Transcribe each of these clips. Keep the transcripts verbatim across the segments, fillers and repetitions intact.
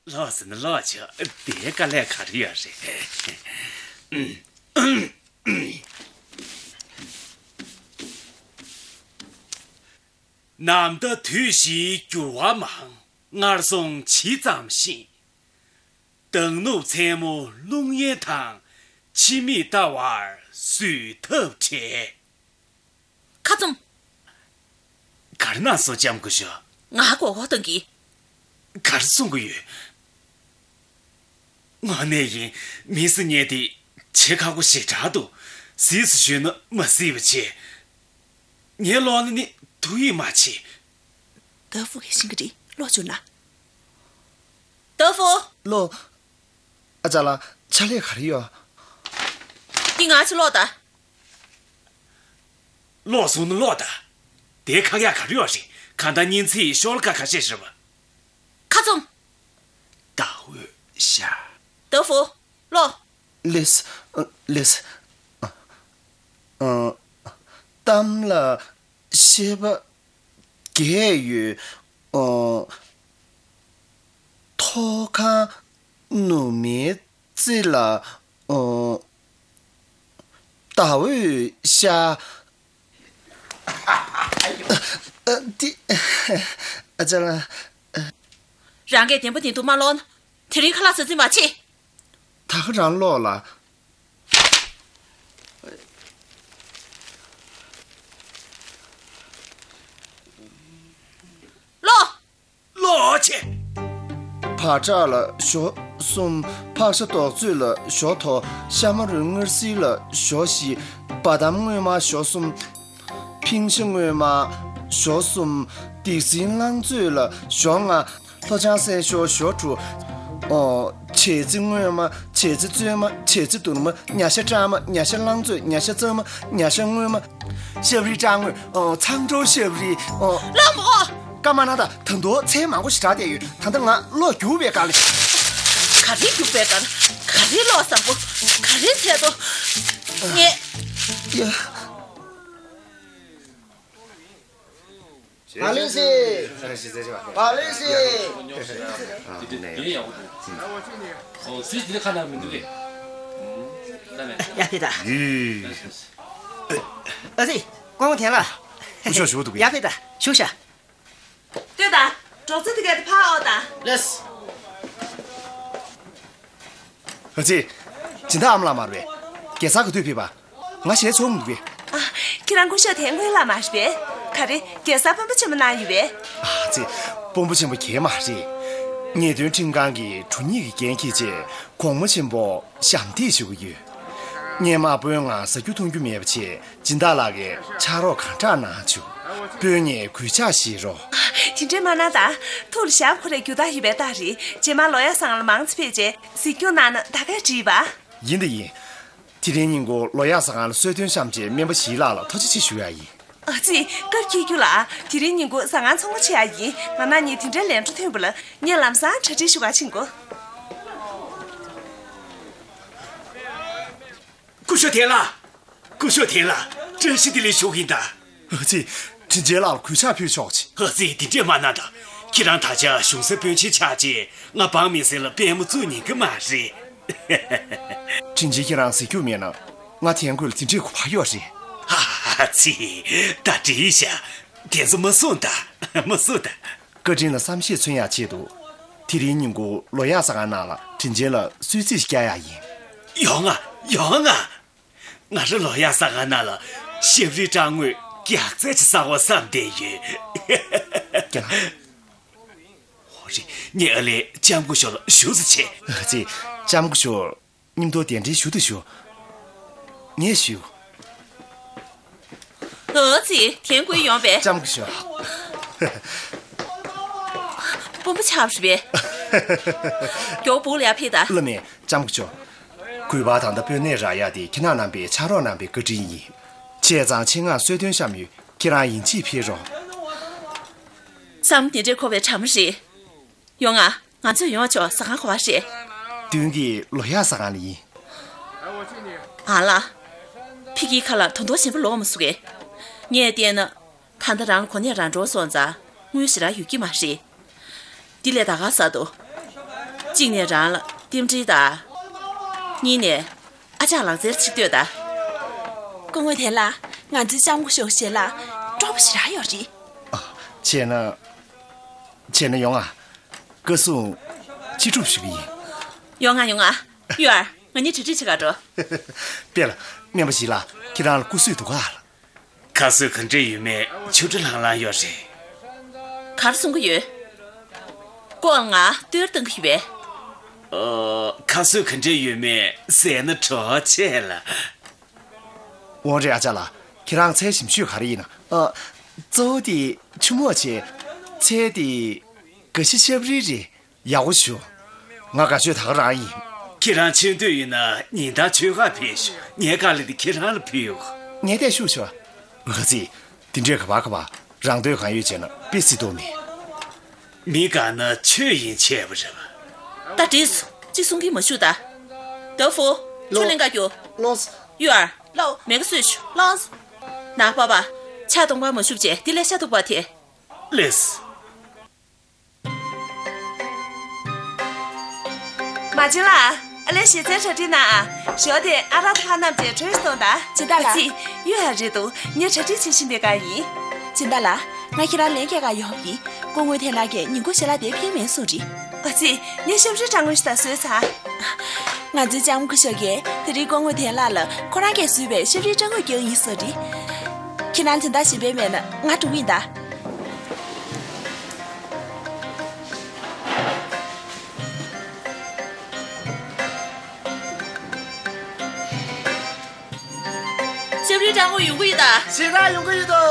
ལོག་ཟེར་ན་ལོག་ཆོག་དེའི་དཀའ་ལས་ག་རེ་ཡོད་རེད། ནམ་ཟླ་དུས་བཞིའི་འགྱུར་བ་མང་། སྔར་སོང་ཇི་ཙམ་ཤེས། མདང་ནུབ་མཚན་མོ་རླུང་ཡན་དང་། ཕྱི་མིག་ལྟ་བར་གཟུད་ཐབས་བྲལ། ཁ་བཙུམ། ག་རེ་གནང་སོང་ལྕམ་སྐུ་ཞབས། ང་མགོ་སྐོར་གཏོང་གི། ག་རེ་གསུང་གི་ཡོད། དངོས་གནས་ཡིན། མི་སེར་ཉེ་དེ་བྱེད་ཁག་པོ་ཞེ་དྲག་འདུག་གཟིགས་སུ་ཞུས་ན་མ་གཟིགས་པ་བྱེད། ངའི་ལོག་ན་ནི་ཐུགས་ཡིད་མ་ཆེས། ཏ་ཧྥུ་གིས་ཤིང་གི་རི་ལོག་བཅུག་ན། ཏ་ཧྥུ། ལོ། ཨ་ཅག་ལགས། ཕྱག་ལས་ག་རེ་ཡོད། འདི་ང་ཚོ་ལོག་ད། ལོག་སོང་ན་ལོག་ད། དེའི་ཁག་ཡག་ག་རེ་ཡོད་རེད། གང་ལྟར་ཉིན་ཚེ་ཡི་ཤོག་ལ་ཀ་ཁ་ཤས་རེད་པ། ཁ་བཙུམ། ཟླ་འོད་ཤར། ཏ་ཧྥུ། ལོ། ལེས། ལེས། ཨ། གཏམ་ལ་བཤད་པ་བརྒྱད་ཡོད། ཨ། ཐོག་ཁང་ནུབ་མའི་རྩེ་ལ། ཨ། ཟླ་འོད་ཤར། ཨ། འདི། ཨ་ཅག་ལགས། རང་གིས་བདེན་པ་བདེན་ཐུག་མ་ལོག་ན། དེ་རིང་ཁ་ལག་ཟ་རྩིས་མ་བྱེད། ད་ག་རང་ལོག་ལ། ལོག་ལོག་ཆེ། བག་ཁྲག་ལ་ཞོ་གསུམ། ཕག་ཤ་རྡོག་བཙོས་ལ་ཞོ་དོ། ཤ་མ་རུ་དངུལ་སིལ་ལ་ཞོ་བཞི། བ་དམ་དངོས་མ་ཞོ་གསུམ། ཕིང་ཤ་དངོས་མ་ཞོ་གསུམ། སྡིག་སྲིན་གླང་བཙོས་ལ་ཞོ་ལྔ། ལྷོ་བྱང་སེང་ཞོ་ཞོ་དྲུག། ཨོ། བྱེ་རྩི་དངོས་མ། བྱེ་རྩི་བཙོས་མ། བྱེ་རྩི་བསྡུར་མ། ཉ་ཤ་སྐྲག་མ། ཉ་ཤ་གླང་བཙོས། ཉ་ཤ་གཙང་མ། ཉ་ཤ་དངོས་མ། ཤབ་རི་སྐྲག་དངོས། ཨོ། ཚང་སྒྲོག་ཤབ་རི། ཨོ། ལགས་མོ། སྐར་མ་ན་ད་ད་དུང་ཚལ་མང་པོ་ཞིག་བྲག་བསྡད་ཡོད། ད་ལྟ་ང་ལོག་རྒྱུག་པའི་སྒང་ལ། ག་རེ་རྒྱུག་པའི་སྒང་། ག་རེ་ལོག་བཟང་པོ། ག་རེ་ཚལ་ཏོ། ངས། ཡ། བ་ལི་སི། བ་ལི་སི། ཡ་ཕི་ད། ཨ་ཙི། ཀོང་ཐེན་ལ། སྐུ་ཞབས་ཞུ་འདུག་གས། ཡ་ཕི་ད། བཞུགས་ཤག་ལྟོས་དང་། སྒྲོག་ཙེ་དེ་ག་དེ་ཕར་ཨོ་དང་། ལེས། ཨ་ཙི། སྦྱིན་བདག་ཨ་མ་ལགས་མ་རེད་པས། རྒྱལ་སར་ག་དུས་ཕེབས་པ། ང་ཞལ་ཚོར་མི་འདུག་གས། ཨ། ཁྱེད་རང་སྐུ་ཞབས་དེ་སྔོན་ལ་མ་རེད་པས། ག་རེ། རྒྱལ་སར་དཔོན་པོ་ཆེན་པོ་གནང་ཡོད་པས། ཨ་ཙི། དཔོན་པོ་ཆེན་པོ་གས་མ་རེད། ངེས་དོན་ཁྲིམས་ཁང་གི་དྲུང་ཡིག་གི་འགན་འཁྱེར་རྗེས་གོང་མ་ཆེན་པོ་ཞབས་འདེགས་ཞུ་གི་ཡོད། སྔོན་མ་དཔོན་ང་ཟ་རྒྱུ་འཐུང་རྒྱུ་མེད་པ་བྱས། སྦྱིན་བདག་ལགས་ཀྱིས་ཕྱག་རོགས་གང་དྲག་གནང་བྱུང་། དཔོན་ངས་གུས་ཕྱག་བཞེས་རོགས། དེ་འདྲས་མ་གནང་དང་། ཐུགས་ལ་ཞབས་ཁོ་རའི་རྒྱུ་དག་ཡོད་པའི་རྟགས་རེད། རྗེས་མ་ལོ་ཡག་བཟང་ལ་མང་ཙམ་ཕེབས་རྗེས་གཟིགས་སྐྱོང་གནང་ན་ད་གས་འགྲིག་པ། ཡིན་ད་ཡིན། དེ་རིང་ཉིན་གུང་ལོ་ཡག་ཟ་ཁང་ལ་གསོལ་སྟོན་བཤམས་རྗེས་སྨན་པ་ཞི་ལགས་ལ་ཐུགས་རྗེ་ཆེ་ཞུ་ཡག་ཡིན། ཨ་ཙི། སྐབས་འཁེལ་རྒྱུ་ལ། དེ་རིང་ཉིན་གུང་ཟ་ཁང་ཚོང་སྒོ་ཕྱེ་ཡག་ཡིན། ང་ན་ནི་དེ་འདྲའི་ལས་འཕྲོ་ཐོན་པ་ལ་ངས་ལམ་སང་གྲ་སྒྲིག་ཞུ་ག་ཕྱིན་དགོས། སྐུ་ཞབས་ཐེན་ལགས། སྐུ་ཞབས་ཐེན་ལགས། བཀྲ་ཤིས་བདེ་ལེགས་ཞུ་གི་ཡིན་ད། ཨ་ཙི། དྲིན་ཅན་ལགས་ལ་གུས་ཕྱག་ཕུལ་ཆོག་ཅིག་ཨ་ཙི། དེ་འདྲས་མ་གནང་ད། ཁྱེད་རང་ད་ཆ་གཞུང་སའི་དཔོན་ཆེན་ཆགས་རྗེས་ང་འབངས་མི་སེར་ལ་དཔལ་མོ་བཙུགས་ཉན་གི་མ་རེད། དྲིན་ཅན་ཁྱེད་རང་གཟིགས་རྒྱུ་མེད་ན། ང་ཐེན་ཁོས་ལ་དེ་འདྲས་གོ་བ་ཡོད་རེད། ཨ་ཙི། ད་འགྲིག་ཤག་དེ་ཚོ་མ་གསུང་ད། མ་གསུང་ད། བཀའ་དྲིན་ལ་བསམ་ཤེས་མཚོན་ཡག་ཆེད་དུ། དེ་རིང་ཉིན་གུང་ལོ་ཡག་ཟ་ཁང་ནང་ལ་དྲིན་ཅན་ལ་གསོལ་ཚིགས་ཤིག་བསྐྱལ་ཡག་ཡིན། ཡོང་ང་། ཡོང་ང་། ང་རང་ལོ་ཡག་ཟ་ཁང་ནང་ལ་ཤབ་རི་སྐྲག་དངོས་རྒྱགས་ཚད་ཅིག་ཟ་དགོས་བསམ་བསྡད་ཡོད། རྒན་ལགས། འོ་རེད། ངས་ཨ་ལས་ལྕམ་སྐུ་ཞབས་ལ་ཞུ་ཙམ་བྱེད། ཨ་ཙི། ལྕམ་སྐུ་ཞབས། མཉམ་དུ་གདན་འདྲེན་ཞུ་དང་ཞུ། ངས་ཞུ། ཨ་ཙི། ཐེན་ཁོས་ཡོང་པས། ལྕམ་སྐུ་ཞབས། དཔོན་པོ་ཆགས་རེད་པས། མགྱོགས་སྦུག་ལ་ཡར་ཕེབས་དང་། བླ་མས། ལྕམ་སྐུ་ཞབས། གུས་པ་དང་ད་དཔོན་གནས་རག་ཡག་དེ་ཁྱེད་རང་རྣམ་པའི་ཕྱག་རོགས་གནང་པའི་བཀའ་དྲིན་ཡིན། བྱས་ཙང་ཆེད་མངགས་གསོལ་སྟོན་བཤམས་ཡོད། ཁྱེད་རང་ཡིན་གཅིག་ཕེབས་རོགས། བསམ་དེ་འདྲས་འཁོར་བའི་གྲ་མ་རེད། ཡོང་ང་། ང་ཚོས་ཡོང་ཆོག་ཟ་ཁང་ག་པར་རེད། མདུན་གྱི་ལོ་ཡག་ཟ་ཁང་ལ་ཡིན། ཨ་ལ། ཕ་གིའི་ཁ་ལ་ད་དུང་གཞན་པ་ལོག་མ་སོང་གས། ངས་བལྟས་ན། ད་ལྟ་རང་ལ་གོ་གནས་རང་གྲོལ་སོང་ཙང་དངུལ་ཞེ་དྲག་ཡོད་ཀྱི་མ་རེད། འདི་ལས་ད་ག་ཟ་འདུག་གཅིག་ནས་རང་ལ་རྟེན་འབྲེལ་དང་། གཉིས་ནས་ཨ་ཅག་ལག་རྩལ་ཆེ་བསྟོད་དང་། སྐུ་ངོ་དེ་ལ། ང་ཚོའི་ལྕམ་སྐུ་ཞབས་ཞལ་ལག་སྤྲོ་པོ་ཞེ་དྲག་ཡོད་རེད། ཨ། བྱས་ན། བྱས་ན་ཡོང་ང་། བཀའ་གསུང་ཅི་སྒྲུབ་ཞུ་གི་ཡིན། ཡོང་ང་། ཡོང་ང་། ཡུལ་ཨར། ང་གཉིས་གྲ་སྒྲིག་བྱེད་ག་འགྲོ། དཔེ་ལ། སྨན་པ་ཞིག་ལ་ཁྱེད་རང་ལ་སྐུ་གཟུགས་འདུག་ག་ལ། ཁ་གསོས་ག་འདྲས་ཡོད་མེད་ཆུ་དྲི་ལྷང་ལྷང་ཡོད་རེད། ག་རེ་གསུང་གི་ཡོད། ཀོ་ལ་ང་ལྟོས་བཏང་གི་ཡོད་པས། ཨོ། ཁ་གསོས་ག་འདྲས་ཡོད་མེད་ཟས་ན་གྲོགས་བྱས་ལ། འོང་རེད། ཨ་ཅག་ལགས། ཁྱེད་རང་ཚལ་ཞིམ་ཤོས་ག་རེ་ཡིན་ན། ཨ། གཙོ་བོ་དེ་ཆུ་མོག་བྱས། ཚལ་དེ་ག་ཤི་ཤབ་རི་རེད། ཡག་པོ་བྱུང་། ང་དགའ་ཤོས་ད་ག་རང་ཡིན། ཁྱེད་རང་ཆེ་འདོད་ཡིན་ན་ཉིན་ལྟར་ཆོས་ཁ་ཕེབས་ཤོག་ངའི་དཀའ་ལས་དེ་ཁྱེད་རང་ལ་ཕུལ་ཡོང་། ངས་བལྟས་ཤུགས་ཆེ་བ། ཨ་ཙི། དེ་འདྲའི་ག་པར་ག་པར་རང་འདོད་གང་ཡོད་བྱས་ན་དཔེ་སྲིད་དོ་མེད། མི་དགའ་ན་ཆོས་ཡིན་ཆེས་པ་རེད་པ། ད་འགྲིགས་སོང་། གཅིག་གསུང་གིན་མ་བཞུགས་ད། ཏོ་ཧྥུ། ལོ། ཆུ་ལེན་ག་རྒྱུ། ལོས། ཡུལ་ཨར། ལོ། མེ་ག་གསོས་ཤོག་ལོས། ན་པ་པ། ཕྱག་སྟོང་པ་མ་བཞུགས་བྱས་དེ་ལས་ཤ་སྟུག་པ་དེ། ལེས། མ་བྱན་ལགས། ཨ་ལེ་ཞེ་ཚན་གྲ་སྒྲིག་གནང་ཨ། ཞོ་དེ་ཨ་ར་ཐ་རྣམས་ཀྱིས་གྲོས་གཏོང་དང་། སྦྱིན་བདག་ལགས། ཨ་ཙི། གཡུ་ཡ་རེད་འདུག་ངས་གྲ་སྒྲིག་བྱེད་བཞིན་པའི་སྒང་ཡིན། སྦྱིན་བདག་ལགས། ང་ཁྱེད་རང་ལན་སྐྱེལ་ག་ཡོང་གི། སྐུ་ངོ་ཐེན་ལགས་ཀྱིས་ཉིན་གུང་ཞལ་ལག་དེ་ཕུལ་མེད་གསུངས་རེད། ཨ་ཙི། ངས་ཤབ་རིའི་སྤྲང་པོ་ཞིག་ད་བཟོས་ཚར། ང་ཚོའི་ལྕམ་སྐུ་ཞབས་ཀྱིས་དེ་རིང་སྐུ་ངོ་ཐེན་ལགས་ལ་ཁོ་རང་གིས་བཟོས་པའི་ཤབ་རིའི་སྤྲང་པོ་རྒྱག་ཡིན་གསུངས་རེད། ཁྱེད་རང་དོན་དག་གཞན་པ་མེད་ན་ང་འགྲོ་གི་ཡིན་ད། ཤབ་རིའི་སྤྲང་པོ་ཡོང་གི་ཡོད་ད། ཞེ་དྲག་ཡོང་གི་ཡོད་དོ།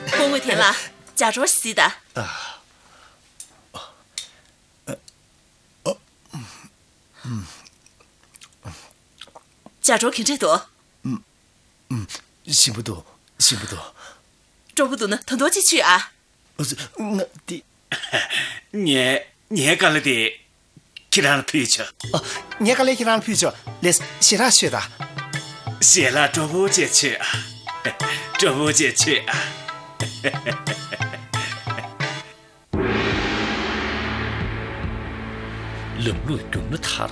སྐུ་ངོ་ཐེན་ལགས། ཇ་གྲོ་ཞིག་གཟིགས་ད། ཇ་གྲོ་ག་འདྲས་འདུག་ཞིམ་པོ་འདུག་ཞིམ་པོ་འདུག་སྤྲོ་པོ་འདུག་ན་ད་དུང་གཅིག་མཆོད་ཨ། ང་དེ། ངས་ངའི་དཀའ་ལས་དེ་ཁྱེད་རང་ལ་ཕུལ་ཆོག་ཨ། ངའི་དཀའ་ལས་ཁྱེད་རང་ལ་ཕུལ་ཆོག་ལགས་སོ། ཞེ་དྲག་མཆོད་ད། ཞལ་ལག་སྤྲོ་པོ་བྱས་མཆོད་ཨ། སྤྲོ་པོ་བྱས་མཆོད་ཨ། ལམ་ལུགས་འགྱུར་ན་ཐར།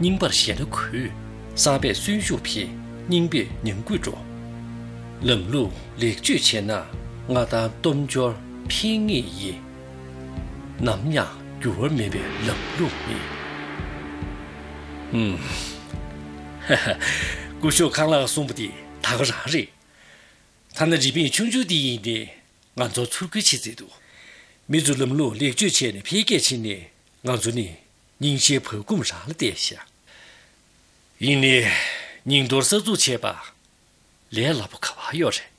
རྙིང་པར་ཞེན་ན་གུད། གསར་པས་གསོན་ཤུགས་འཕེལ། རྙིང་པས་ཉམས་རྒུད་འགྲོ། ལམ་ལུགས་ལེགས་བཅོས་བྱས་ན་མངའ་ཐང་སྟོབས་འབྱོར་འཕེལ་ངེས་ཡིན། ནམ་ཡང་འགྱུར་བ་མེད་པའི་ལམ་ལུགས་ནི། ཧུམ། ཧ་ཧ། སྐུ་ཞབས་ཁང་གླང་གསུངས་པ་དེ་ད་ག་རང་རེད། ཐ་ན་རི་པིན་ཆུང་ཆུང་འདི་ཡིན་ཏེ། ང་ཚོར་ཚུར་རྒོལ་བྱེད་རྩིས་འདུག་མི་ཚོས་ལམ་ལུགས་ལེགས་བཅོས་བྱས་ནས་འཕེལ་རྒྱས་ཕྱིན་ནས་ང་ཚོ་ནི་རྙིང་ཞེན་བག་འཁུམས་རང་ལ་བལྟས་ཤག་ཡིན་ནའི་རྙིང་དོར་གསར་འཛུགས་བྱས་པ་ལས་སླ་པོ་ག་པར་ཡོད་རེད།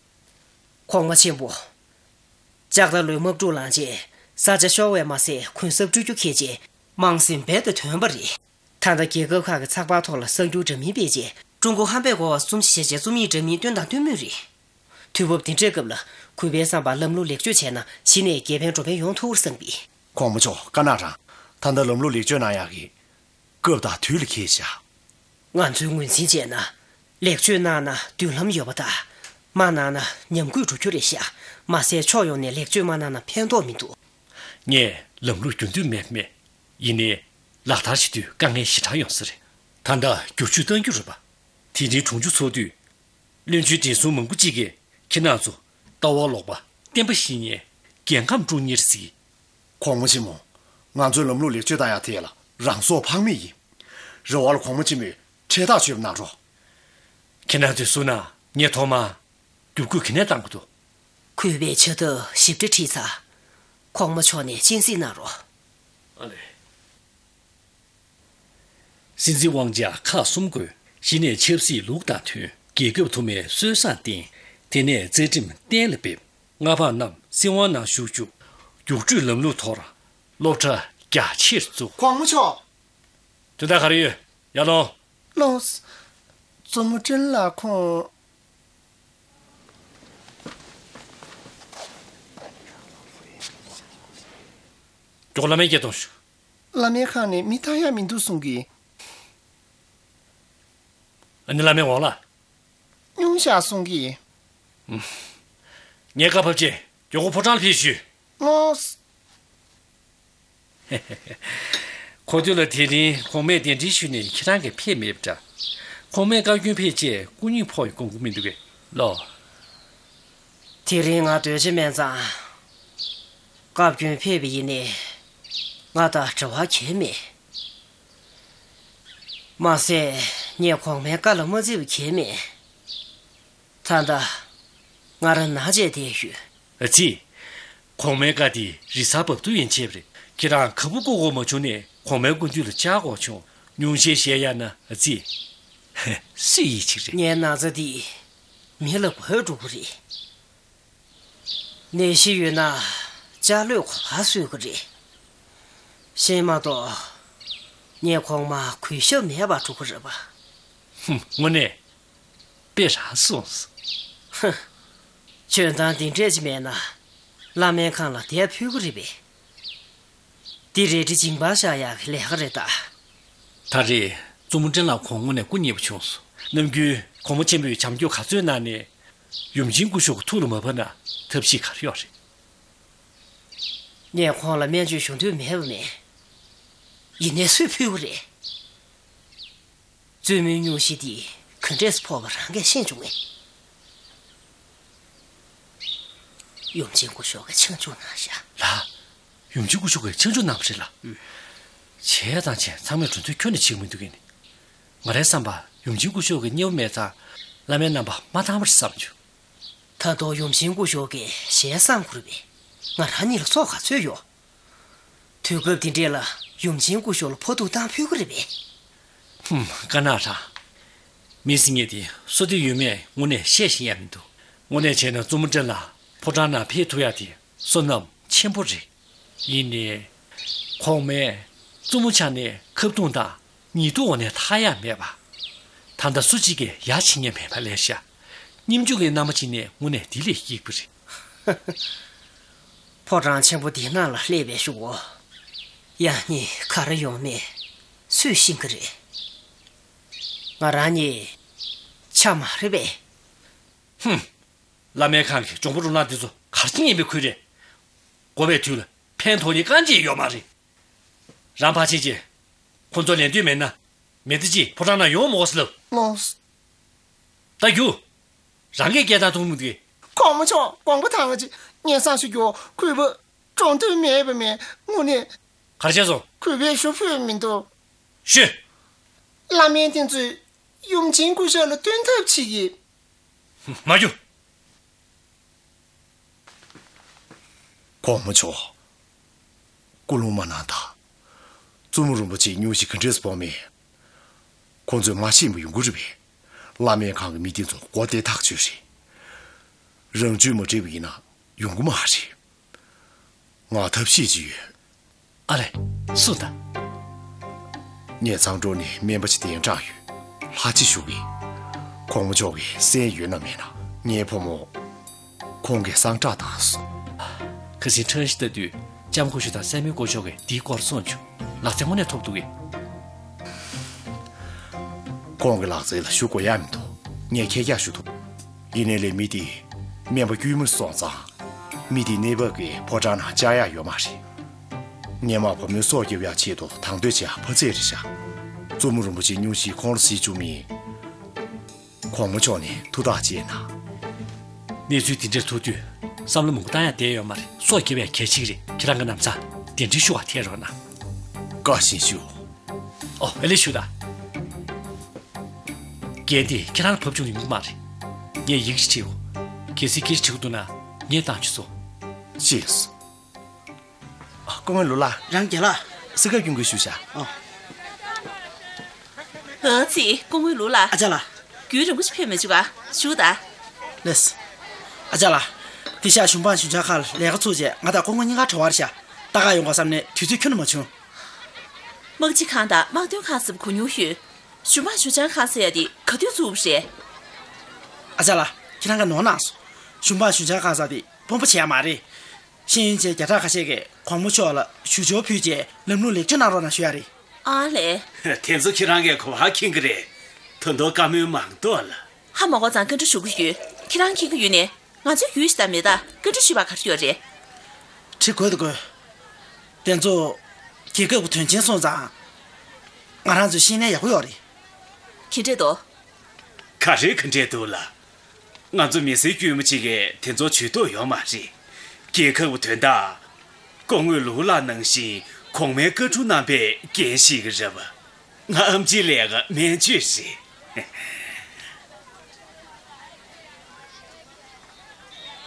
གོང་མ་ཆེན་པོ། ལྕགས་རྟ་ལོའི་དམག་འཁྲུག་ལངས་རྗེས་ས་ཆ་ཤོར་བས་མ་ཟད་གུན་གསབ་སྤྲོད་རྒྱུ་ཁེལ་རྗེས་དམངས་སེམས་རྦད་དེ་དོན་པ་རེད། ད་ལྟ་རྒྱལ་ཁབ་ཁག་གི་ཚགས་པར་ཐོག་ལ་གསར་འགྱུར་འདྲ་མིན་སྤེལ་རྗེས་ཀྲུང་གོ་ཧམ་པས་རྒོལ་བ་གསུམ་ཞེས་བྱའི་རྩོམ་ཡིག་འདྲ་མིན་བཏོན་དང་སྟོན་མུས་རེད། དུས་བབ་འདི་འདྲའི་སྐབས་ལ་གུས་པའི་བསམ་པར་ལམ་ལུགས་ལེགས་བཅོས་བྱས་ན་གཞི་ནས་དགེ་ཕན་འགྲོ་ཕན་ཡོང་ཐུབ་པར་བསམ་གི། གོང་མ་མཆོག་བཀའ་གནང་རང་། ད་ལྟ་ལམ་ལུགས་ལེགས་བཅོས་གནང་ཡག་གི་སྐབས་དང་དུས་ལ་འཁེལ་ཤག་ང་ཚོས་ངོས་འཛིན་བྱས་ན། ལེགས་བཅོས་གནང་ན་མདུན་ལམ་ཡོད་པ་དང་། མ་གནང་ན་ཉམས་རྒུད་འགྲོ་རྒྱུ་རེད་ཤག་མ་ཟད་ཕྱོགས་ཡོངས་ནས་ལེགས་བཅོས་མ་གནང་ན་ཕན་ཐོགས་མི་འདུག་ངས་ལམ་ལུགས་རྒྱུན་མཐུད་མེད་མེད། ཡིན་ནའི་ལག་བསྟར་བྱེད་དུས་དཀའ་ངལ་ཞེ་དྲག་ཡོང་ས་རེད། ད་ལྟ་བསྒྱུར་བཅོས་གཏང་རྒྱུ་རེད་པ། དེ་རིང་གྲོང་ཆུ་ཚོགས་དུས། བློན་ཆེན་བགྲེས་སོང་མང་པོ་གཅིག་གིས་ཁྱེད་རྣམ་ཚོ་ལྟ་བ་ལོག་པ་བསྟན་པ་བཤིག་མཁན་རྒྱལ་ཁམས་དཀྲུག་མཁན་རེད་ཟེར། གོང་མ་ཆེན་མོ། ང་ཚོའི་ལམ་ལུགས་ལེགས་བཅོས་གཏང་ཡག་དེ་ལ་རང་སྲོག་ཕངས་མེད་ཡིན། རེ་བ་ལ་གོང་མ་ཆེན་མོས་ཁྲལ་ཐག་ཆོད་པ་གནང་རོགས། ཁྱེད་རྣམ་ཚོས་གསུངས་ན་ངས་ཐོག་མར་བསྒྱུར་བཀོད་ག་ནས་གཏང་དགོས་འདུག་གུས་པས་ཕྱག་ཐབས་ཞིབ་ཕྲ་ཁྲིད་ཚར། གོང་མ་མཆོག་ནས་སྤྱན་གཟིགས་གནང་རོགས། ཨ་ལེ། སྲིད་འཛིན་དབང་ཆ་ཁག་གསུམ་དགོས། གཞི་ནས་ཆབ་སྲིད་ལུགས་དང་མཐུན། རྒྱལ་ཁབ་དུ་མའི་སྲོལ་བཟང་བསྟེན། དེ་ནས་རྩ་ཁྲིམས་གཏན་ལ་འབེབས། མངའ་འབངས་རྣམས་སྲིད་དབང་ནང་ཞུགས་རྒྱུ། རྒྱུགས་སྤྲོད་ལམ་ལུགས་ཐོག་སློབ་གྲྭ་རྒྱ་ཆེར་བཙུགས། གོང་མ་མཆོག་དོན་དག་ག་རེ་ཡོད། ཡར་ལོངས། ལོངས། མཚོ་མོ་སྤྲིན་ལ་ཁོང་། མགྱོགས་བླ་མའི་སྐད་གཏོང་ཤོག་བླ་མའི་ཁང་ནས་མི་ལྟ་ཡག་མི་འདུག་གསུང་གི། ཨ་ནི་བླ་མའི་འོག་ལ། སྙུང་བཞག་གསུང་གི། ངས་བཀའ་ཕབ་ཆེད་མགྱོགས་པོ་ཕོ་བྲང་ལ་ཕེབས་ཞུས། ལོས། གོ་ཐོས་ལ་དེ་རིང་གོང་མས་གདན་འདྲེན་ཞུས་ནས་ཁྱེད་རང་གིས་ཕེབས་མེད་པ་འདྲ། གོང་མས་བཀའ་བཀྱོན་ཕེབས་རྗེས་སྐུ་ཉིད་ཕོག་ཡི་དགོངས་ཀྱི་མི་འདུག་གས་ལོ། དེ་རིང་ང་སྡོད་ཆ་མེད་ཙང་། བཀའ་བཀྱོན་ཕེབས་པ་ཡིན་ནའི་ང་དང་འབྲེལ་བ་གང་ཡང་མེད། མ་ཟད་ངས་གོང་མའི་བཀའ་ལ་མ་བརྩི་བ་གང་ཡང་མེད། ད་ལྟ་ང་རང་ནང་བྱས་བསྡད་ཡོད། ཨ་ཙི། གོང་མའི་བཀའ་དེ་རི་གཟར་འབབ་ཐུབ་ཡན་ཆད་རེད། ཁྱེད་རང་ག་བུ་ཀོ་ཀོ་མ་བྱུང་ནས་གོང་མའི་སྐུ་མདུན་ལ་བཅར་དགོས་བྱུང་། ཉུང་ཤས་བཤད་ཡ་ན་ཨ་ཙི། སུས་ཡིད་ཆེས་རེད། ངའི་ན་ཚ་འདིས་མི་ལ་འགོས་འགྲོ་གི་རེད། ནད་གཞི་ཡོད་ན་ཅ་ལག་གོ་བ་སོས་ཀྱི་རེད། ཤེས་མ་གཏོགས་ངས་གོང་མ་གུས་ཞབས་མེད་པར་འགྲོ་གི་རེད་པ། ཧུམ། དངོས་གནས་དཔེ་རང་སོང་སོང་། ཧུམ། འཇོན་ཐང་འདི་འདྲས་ཅིག་མེད་ན་བླ་མའི་ཁང་ལ་དེ་ཕུལ་གི་རེད་པས། འདི་རལ་གྲི་འཇིང་པར་བཞག་ཡག་གི་ལས་ཀ་རེད་ད། ད་རེས་བཙུན་མོ་སྤྲིན་ལ་ཁོང་དངོས་གནས་སྐུ་མཉེལ་བ་བྱུང་སོང་། ནམ་རྒྱུན་གོང་མ་ཆེན་པོས་བྱམས་སྐྱོང་ག་ཚོད་གནང་ནས། ཡུམ་ཆེན་སྐུ་ཞབས་ཀྱི་ཐུགས་ལ་མ་བབས་ན་ཐབས་ཤེས་ག་རེ་ཡོད་རེད། ངས་ཁོང་ལ་སྨན་བཅོས་ཞུ་འདོད་མེད་པ་མེད། ཡིན་ནའི་སུས་ཕུལ་གི་རེད། བཙུན་མོའི་སྙུང་གཞི་འདི་ག་འདྲས་སུ་ཕོག་པ་རང་གིས་ཤེས་བྱུང་ངས། ཡུམ་ཆེན་སྐུ་ཞབས་ཀྱིས་ཆང་བཅུག་གནང་ཤག་ལགས། ཡུམ་ཆེན་སྐུ་ཞབས་ཀྱིས་ཆང་བཅུག་གནང་བ་རེད་ལགས། ཨུམ། བྱས་ཙང་བྱས། ཚང་མས་གྲོས་མཐུན་ཁྱོན་ནས་བྱེད་ཀྱི་མི་འདུག་གས་ནི། ང་རའི་བསམ་པར་ཡུམ་ཆེན་སྐུ་ཞབས་ཀྱི་མཉེས་པོ་མེད་ཙང་བླ་མའི་རྣམ་པ་མ་བཏང་བར་བསམ་བྱུང་། ད་དུང་ཡུམ་ཆེན་སྐུ་ཞབས་ཀྱིས་ཞལ་བསམ་དགོས་རེད་པས། ང་རང་ཉིད་ལ་སྲོག་ག་ཚོད་ཡོད། དུས་སྐབས་འདི་འདྲས་ལ་ཡུམ་ཆེན་སྐུ་ཞབས་ལ་ཕོག་ཐུག་བཏང་ཕོད་ཀྱི་རེད་པས། ཧུམ། དཀར་ནག་རང་། མི་སེར་ངེད་དེ་བསོད་བདེ་ཡོད་མེད་དངོས་གནས་བཤད་ཤེས་ཡ་མི་འདུག་དངོས་གནས་བྱས་ན་བཙུན་མོ་སྤྲིན་ལ་ཕོ་བྲང་ནང་ཕེབས་ཐུབ་ཡ་དེ་བསོད་ནམས་ཆེན་པོ་རེད། ཡིན་ནའི། གོང་མས་བཙུན་མོ་ཆགས་ནས་ཁ་བརྡུང་དང་ཉེས་རྡུང་འོག་ནས་ཐར་ཡ་མེད་པ། ད་ལྟ་སུ་གཅིག་གིས་ཡ་བྱེད་མཁན་མེད་པ་ལས་ཤག་སྙེམས་འཇུག་གི་རྣམ་པ་ཅིག་ནས་དངོས་གནས་འདི་ལས་སྐྱིད་པོ་རེད། ཕོ་བྲང་ཆེན་པོ་འདི་ནང་ལ་སླེབས་པའི་གཞུག་གུ། ཡང་སྙིང་ག་རེ་ཡོང་མེད་སུས་ཤེས་ཀྱི་རེད། ང་རང་ཉིད་ཆ་མ་རེད་པས། ཧུམ། བླ་མའི་ཁང་གི་འཇོན་པོ་རུ་ནག་འདི་ཚོ་གར་ཅི་ཉན་པའི་ཁུལ་རེད། དགོས་པའི་དུས་ལ་ཕན་ཐོགས་ནི་རྐང་གཅིག་ཡོད་མ་རེད། རང་ཕར་ཕྱིན་རྗེས། ཁོ་ཚོ་ལེན་འདོད་མེད་ན། མི་དེ་གཅིག་ཕོ་བྲང་ནང་ཡོང་མི་དགོས་ཟེར་ལབ། ལགས། ད་རྒྱུགས། རང་གིས་སྐད་བཏང་ཐུབ་མི་འདུག་གས། གོང་མ་མཆོག་དགོངས་པ་དྭངས་པ་ཅིག་སྙན་སེང་ཞུ་རྒྱུ། གུས་པ། གྲོངས་འདོད་མེད་པ་མེད། དངོས་གནས། ག་རེ་བྱས་སོང་། གུས་པས་ཞུ་ཕོད་མི་འདུག་ཞུ། བླ་མས་དེ་ཚོས་ཡུམ་ཆེན་སྐུ་ཞབས་ལ་སྟོན་ཐབས་བྱེད་ཀྱི། མ་རྒྱུགས། གོང་མ་མཆོག་ཀུན་སློང་མ་གནང་དང་། བཙུན་མོ་རིན་པོ་ཆེའི་སྙུང་གཞི་ག་འདྲས་སུ་ཕོག་མེད། ཁོང་ཚོས་མ་ཤེས་པ་ཡོང་གི་རེད་པས། བླ་མའི་ཁང་གི་མི་དེ་ཚོ་མགོ་བདེ་ཐག་ཆོད་རེད། རང་ཇུས་མ་བྱས་པ་ཡིན་ན་ཡོང་གི་མ་རེད། ང་ཐབས་ཤེས་ཅིག་ཡོད། ཨ་ལས། གསུངས་དང་། ངས་མཚང་སྒྲོག་ནས་སྨན་པ་ཅིག་གདན་དྲངས་ཡོད། ལྷ་རྗེ་ཞུ་གི། གོང་མ་མཆོག་གིས་གསན་ཡོད་ན་མེད་ན། ངའི་བུ་མོ། ཁོང་གིས་གསང་བསྒྲགས་བཏང་སོང་། ཁ་སང་ཁྲང་ཞི་ལྟ་དུས་ལྕམ་སྐུ་ཞབས་དང་སྲས་མོ་སྐུ་ཞབས་ཀྱིས་འདིའི་སྐོར་གསུངས་བྱུང་། ལག་རྩལ་དངོས་གནས་ཐོབ་འདུག་གས། ཁོང་གི་ལག་རྩལ་ལ་ཞུ་དགོས་ཡ་མི་འདུག་ངས་ཁྱེད་ཅག་ཞུ་ཐུབ། ཡིན་ནའི་ལས་མི་དེ་སྨན་པ་དཀྱུས་མ་སོང་ཙང་། མི་དེའི་གནས་བབ་ཀྱིས་ཕོ་བྲང་ནང་བཅར་ཡག་ཡོད་མ་རེད། སྔོན་མ་བུ་མོའི་སྲོག་སྐྱོབ་ཡག་ཆེད་དུ་དང་དོད་བྱེད་ཡག་ཕ་ཚད་རེད་ཤག་བཙུན་མོ་རིན་པོ་ཆེའི་སྙུང་གཞི་ཁོང་ལ་གཟིགས་བཅུག་མིན། གོང་མ་མཆོག་ནས་ཐུགས་ཐག་བཅད་ན། གནས་ཚུལ་དེ་འདྲར་ཐུག་དུས་བསམ་བློ་མང་པོ་བཏང་ཡག་བསྡད་ཡོད་མ་རེད། སྲོག་སྐྱོབ་ཡག་གལ་ཆེ་གི་རེད། ཁྱེད་རང་གི་ལམ་སང་གདན་འདྲེན་ཞུ་བར་ཐད་རོགས་གནང་། བཀའ་བཞིན་ཞུ། ཨོ། ཨེ་ལས་ཞུ་དང་། འགན་དེ་ཁྱེད་རང་ལ་བབས་བྱུང་ཡོང་གི་མ་རེད། ངས་ཡི་གེ་ཞིག་བྲིས་ཡོད། གལ་སྲིད་སྐད་ཆ་དྲི་གི་འདུག་ན་ངས་བཏང་ཆོག་སོང་། ཤེས་སོང་། ཨ། སྐུ་ངོ་ལུག་ལགས། རང་རྒྱལ་ལགས། སྲིད་སྐབས་སྐྱོན་ཀུན་ཞུ་བྱ། ཨོ། ཨ་ཙི། སྐུ་ངོ་ལུག་ལགས། ཨ་ཅག་ལགས། རྒྱུན་རིང་པོ་ཞིག་ཕེབས་མི་བྱུང་བ། བཞུགས་དང་། ལགས། ཨ་ཅག་ལགས། དེ་ཤག་ཞུ་འབངས་གཞུང་ཆེན་ཁག་ལ་ལས་ཀ་ཚུགས་རྗེས་ང་དང་སྐུ་ངོ་གཉིས་ཀ་བྲོ་བར་བཞག་ལྟ་ག་ཡོང་དགོས་བསམ་ནས་དུས་ཚོད་ཁྱོན་ནས་མ་བྱུང་། དམག་སྤྱི་ཁང་དང་དམག་དོན་ཁང་ཟེར་བ་གོ་མྱོང་ཡོད། ཞུ་འབངས་གཞུང་ཆེན་ཁང་ཟེར་ཡ་དེ་ག་དུས་བཙུགས་པ་རེད། ཨ་ཅག་ལགས། ཁྱེད་རང་གིས་ནོར་གནང་སོང་། ཞུ་འབངས་གཞུང་ཆེན་ཁང་ཟེར་དེ་དཔོན་པོ་བྱས་ཡ་མ་རེད། ཤེས་ཡོན་ཅན་བརྒྱ་ཕྲག་ཁ་ཤས་ཀྱིས་གོང་མ་མཆོག་ལ་ཞུ་སྦྱོར་ཕུལ་རྗེས་ལམ་ལུགས་ལེགས་བཅོས་གནང་རོགས་གནང་ཞུ་ཡ་རེད། ཨ་ལས། དེ་ཚོ་ཁྱེད་རང་གིས་གོ་བ་མཁྱེན་གྱི་རེད། ད་དུང་བཀའ་མོལ་མང་དོག་ལ། ཧ་མ་གོ་ཙང་བཀའ་འདྲི་ཞུ་གི་ཡོད། ཁྱེད་རང་མཁྱེན་གྱི་ཡོད་ནའི་ང་ཚོའི་རྒྱུས་ཤིག་དང་མེད་ད་བཀའ་འདྲི་ཞུས་པ་ག་རེ་ཡོད་རེད། དྲི་དགོས་དང་དགོས། དེ་ཚོ་ རྒྱལ་ཁབ་ཀྱི་དོན་ཆེན་སོང་ཙང་། ང་རང་ཚོས་ཤེས་ན་ཡག་པོ་ཡོད་རེད། ག་འདྲས་འདུག་ག་རེ་ག་འདྲས་འདུག་ལ། ང་ཚོ་མི་སེར་དཀྱུས་མ་གཅིག་གིས་དེ་ཚོ་ཇུས་གཏོགས་ཡོད་མ་རེད། རྒྱལ་ཁབ་ཀྱི་དོན་དག་སྐུ་ངོ་ལུའུ་ལགས་ནང་བཞིན་གོང་མའི་བཀའ་དྲུང་རྣམ་པས་འགན་བཞེས་ཀྱི་རེད་པ། ང་ཨེམ་ཆིའི་ལས་ཀ་སྨན་བཅོས་རེད།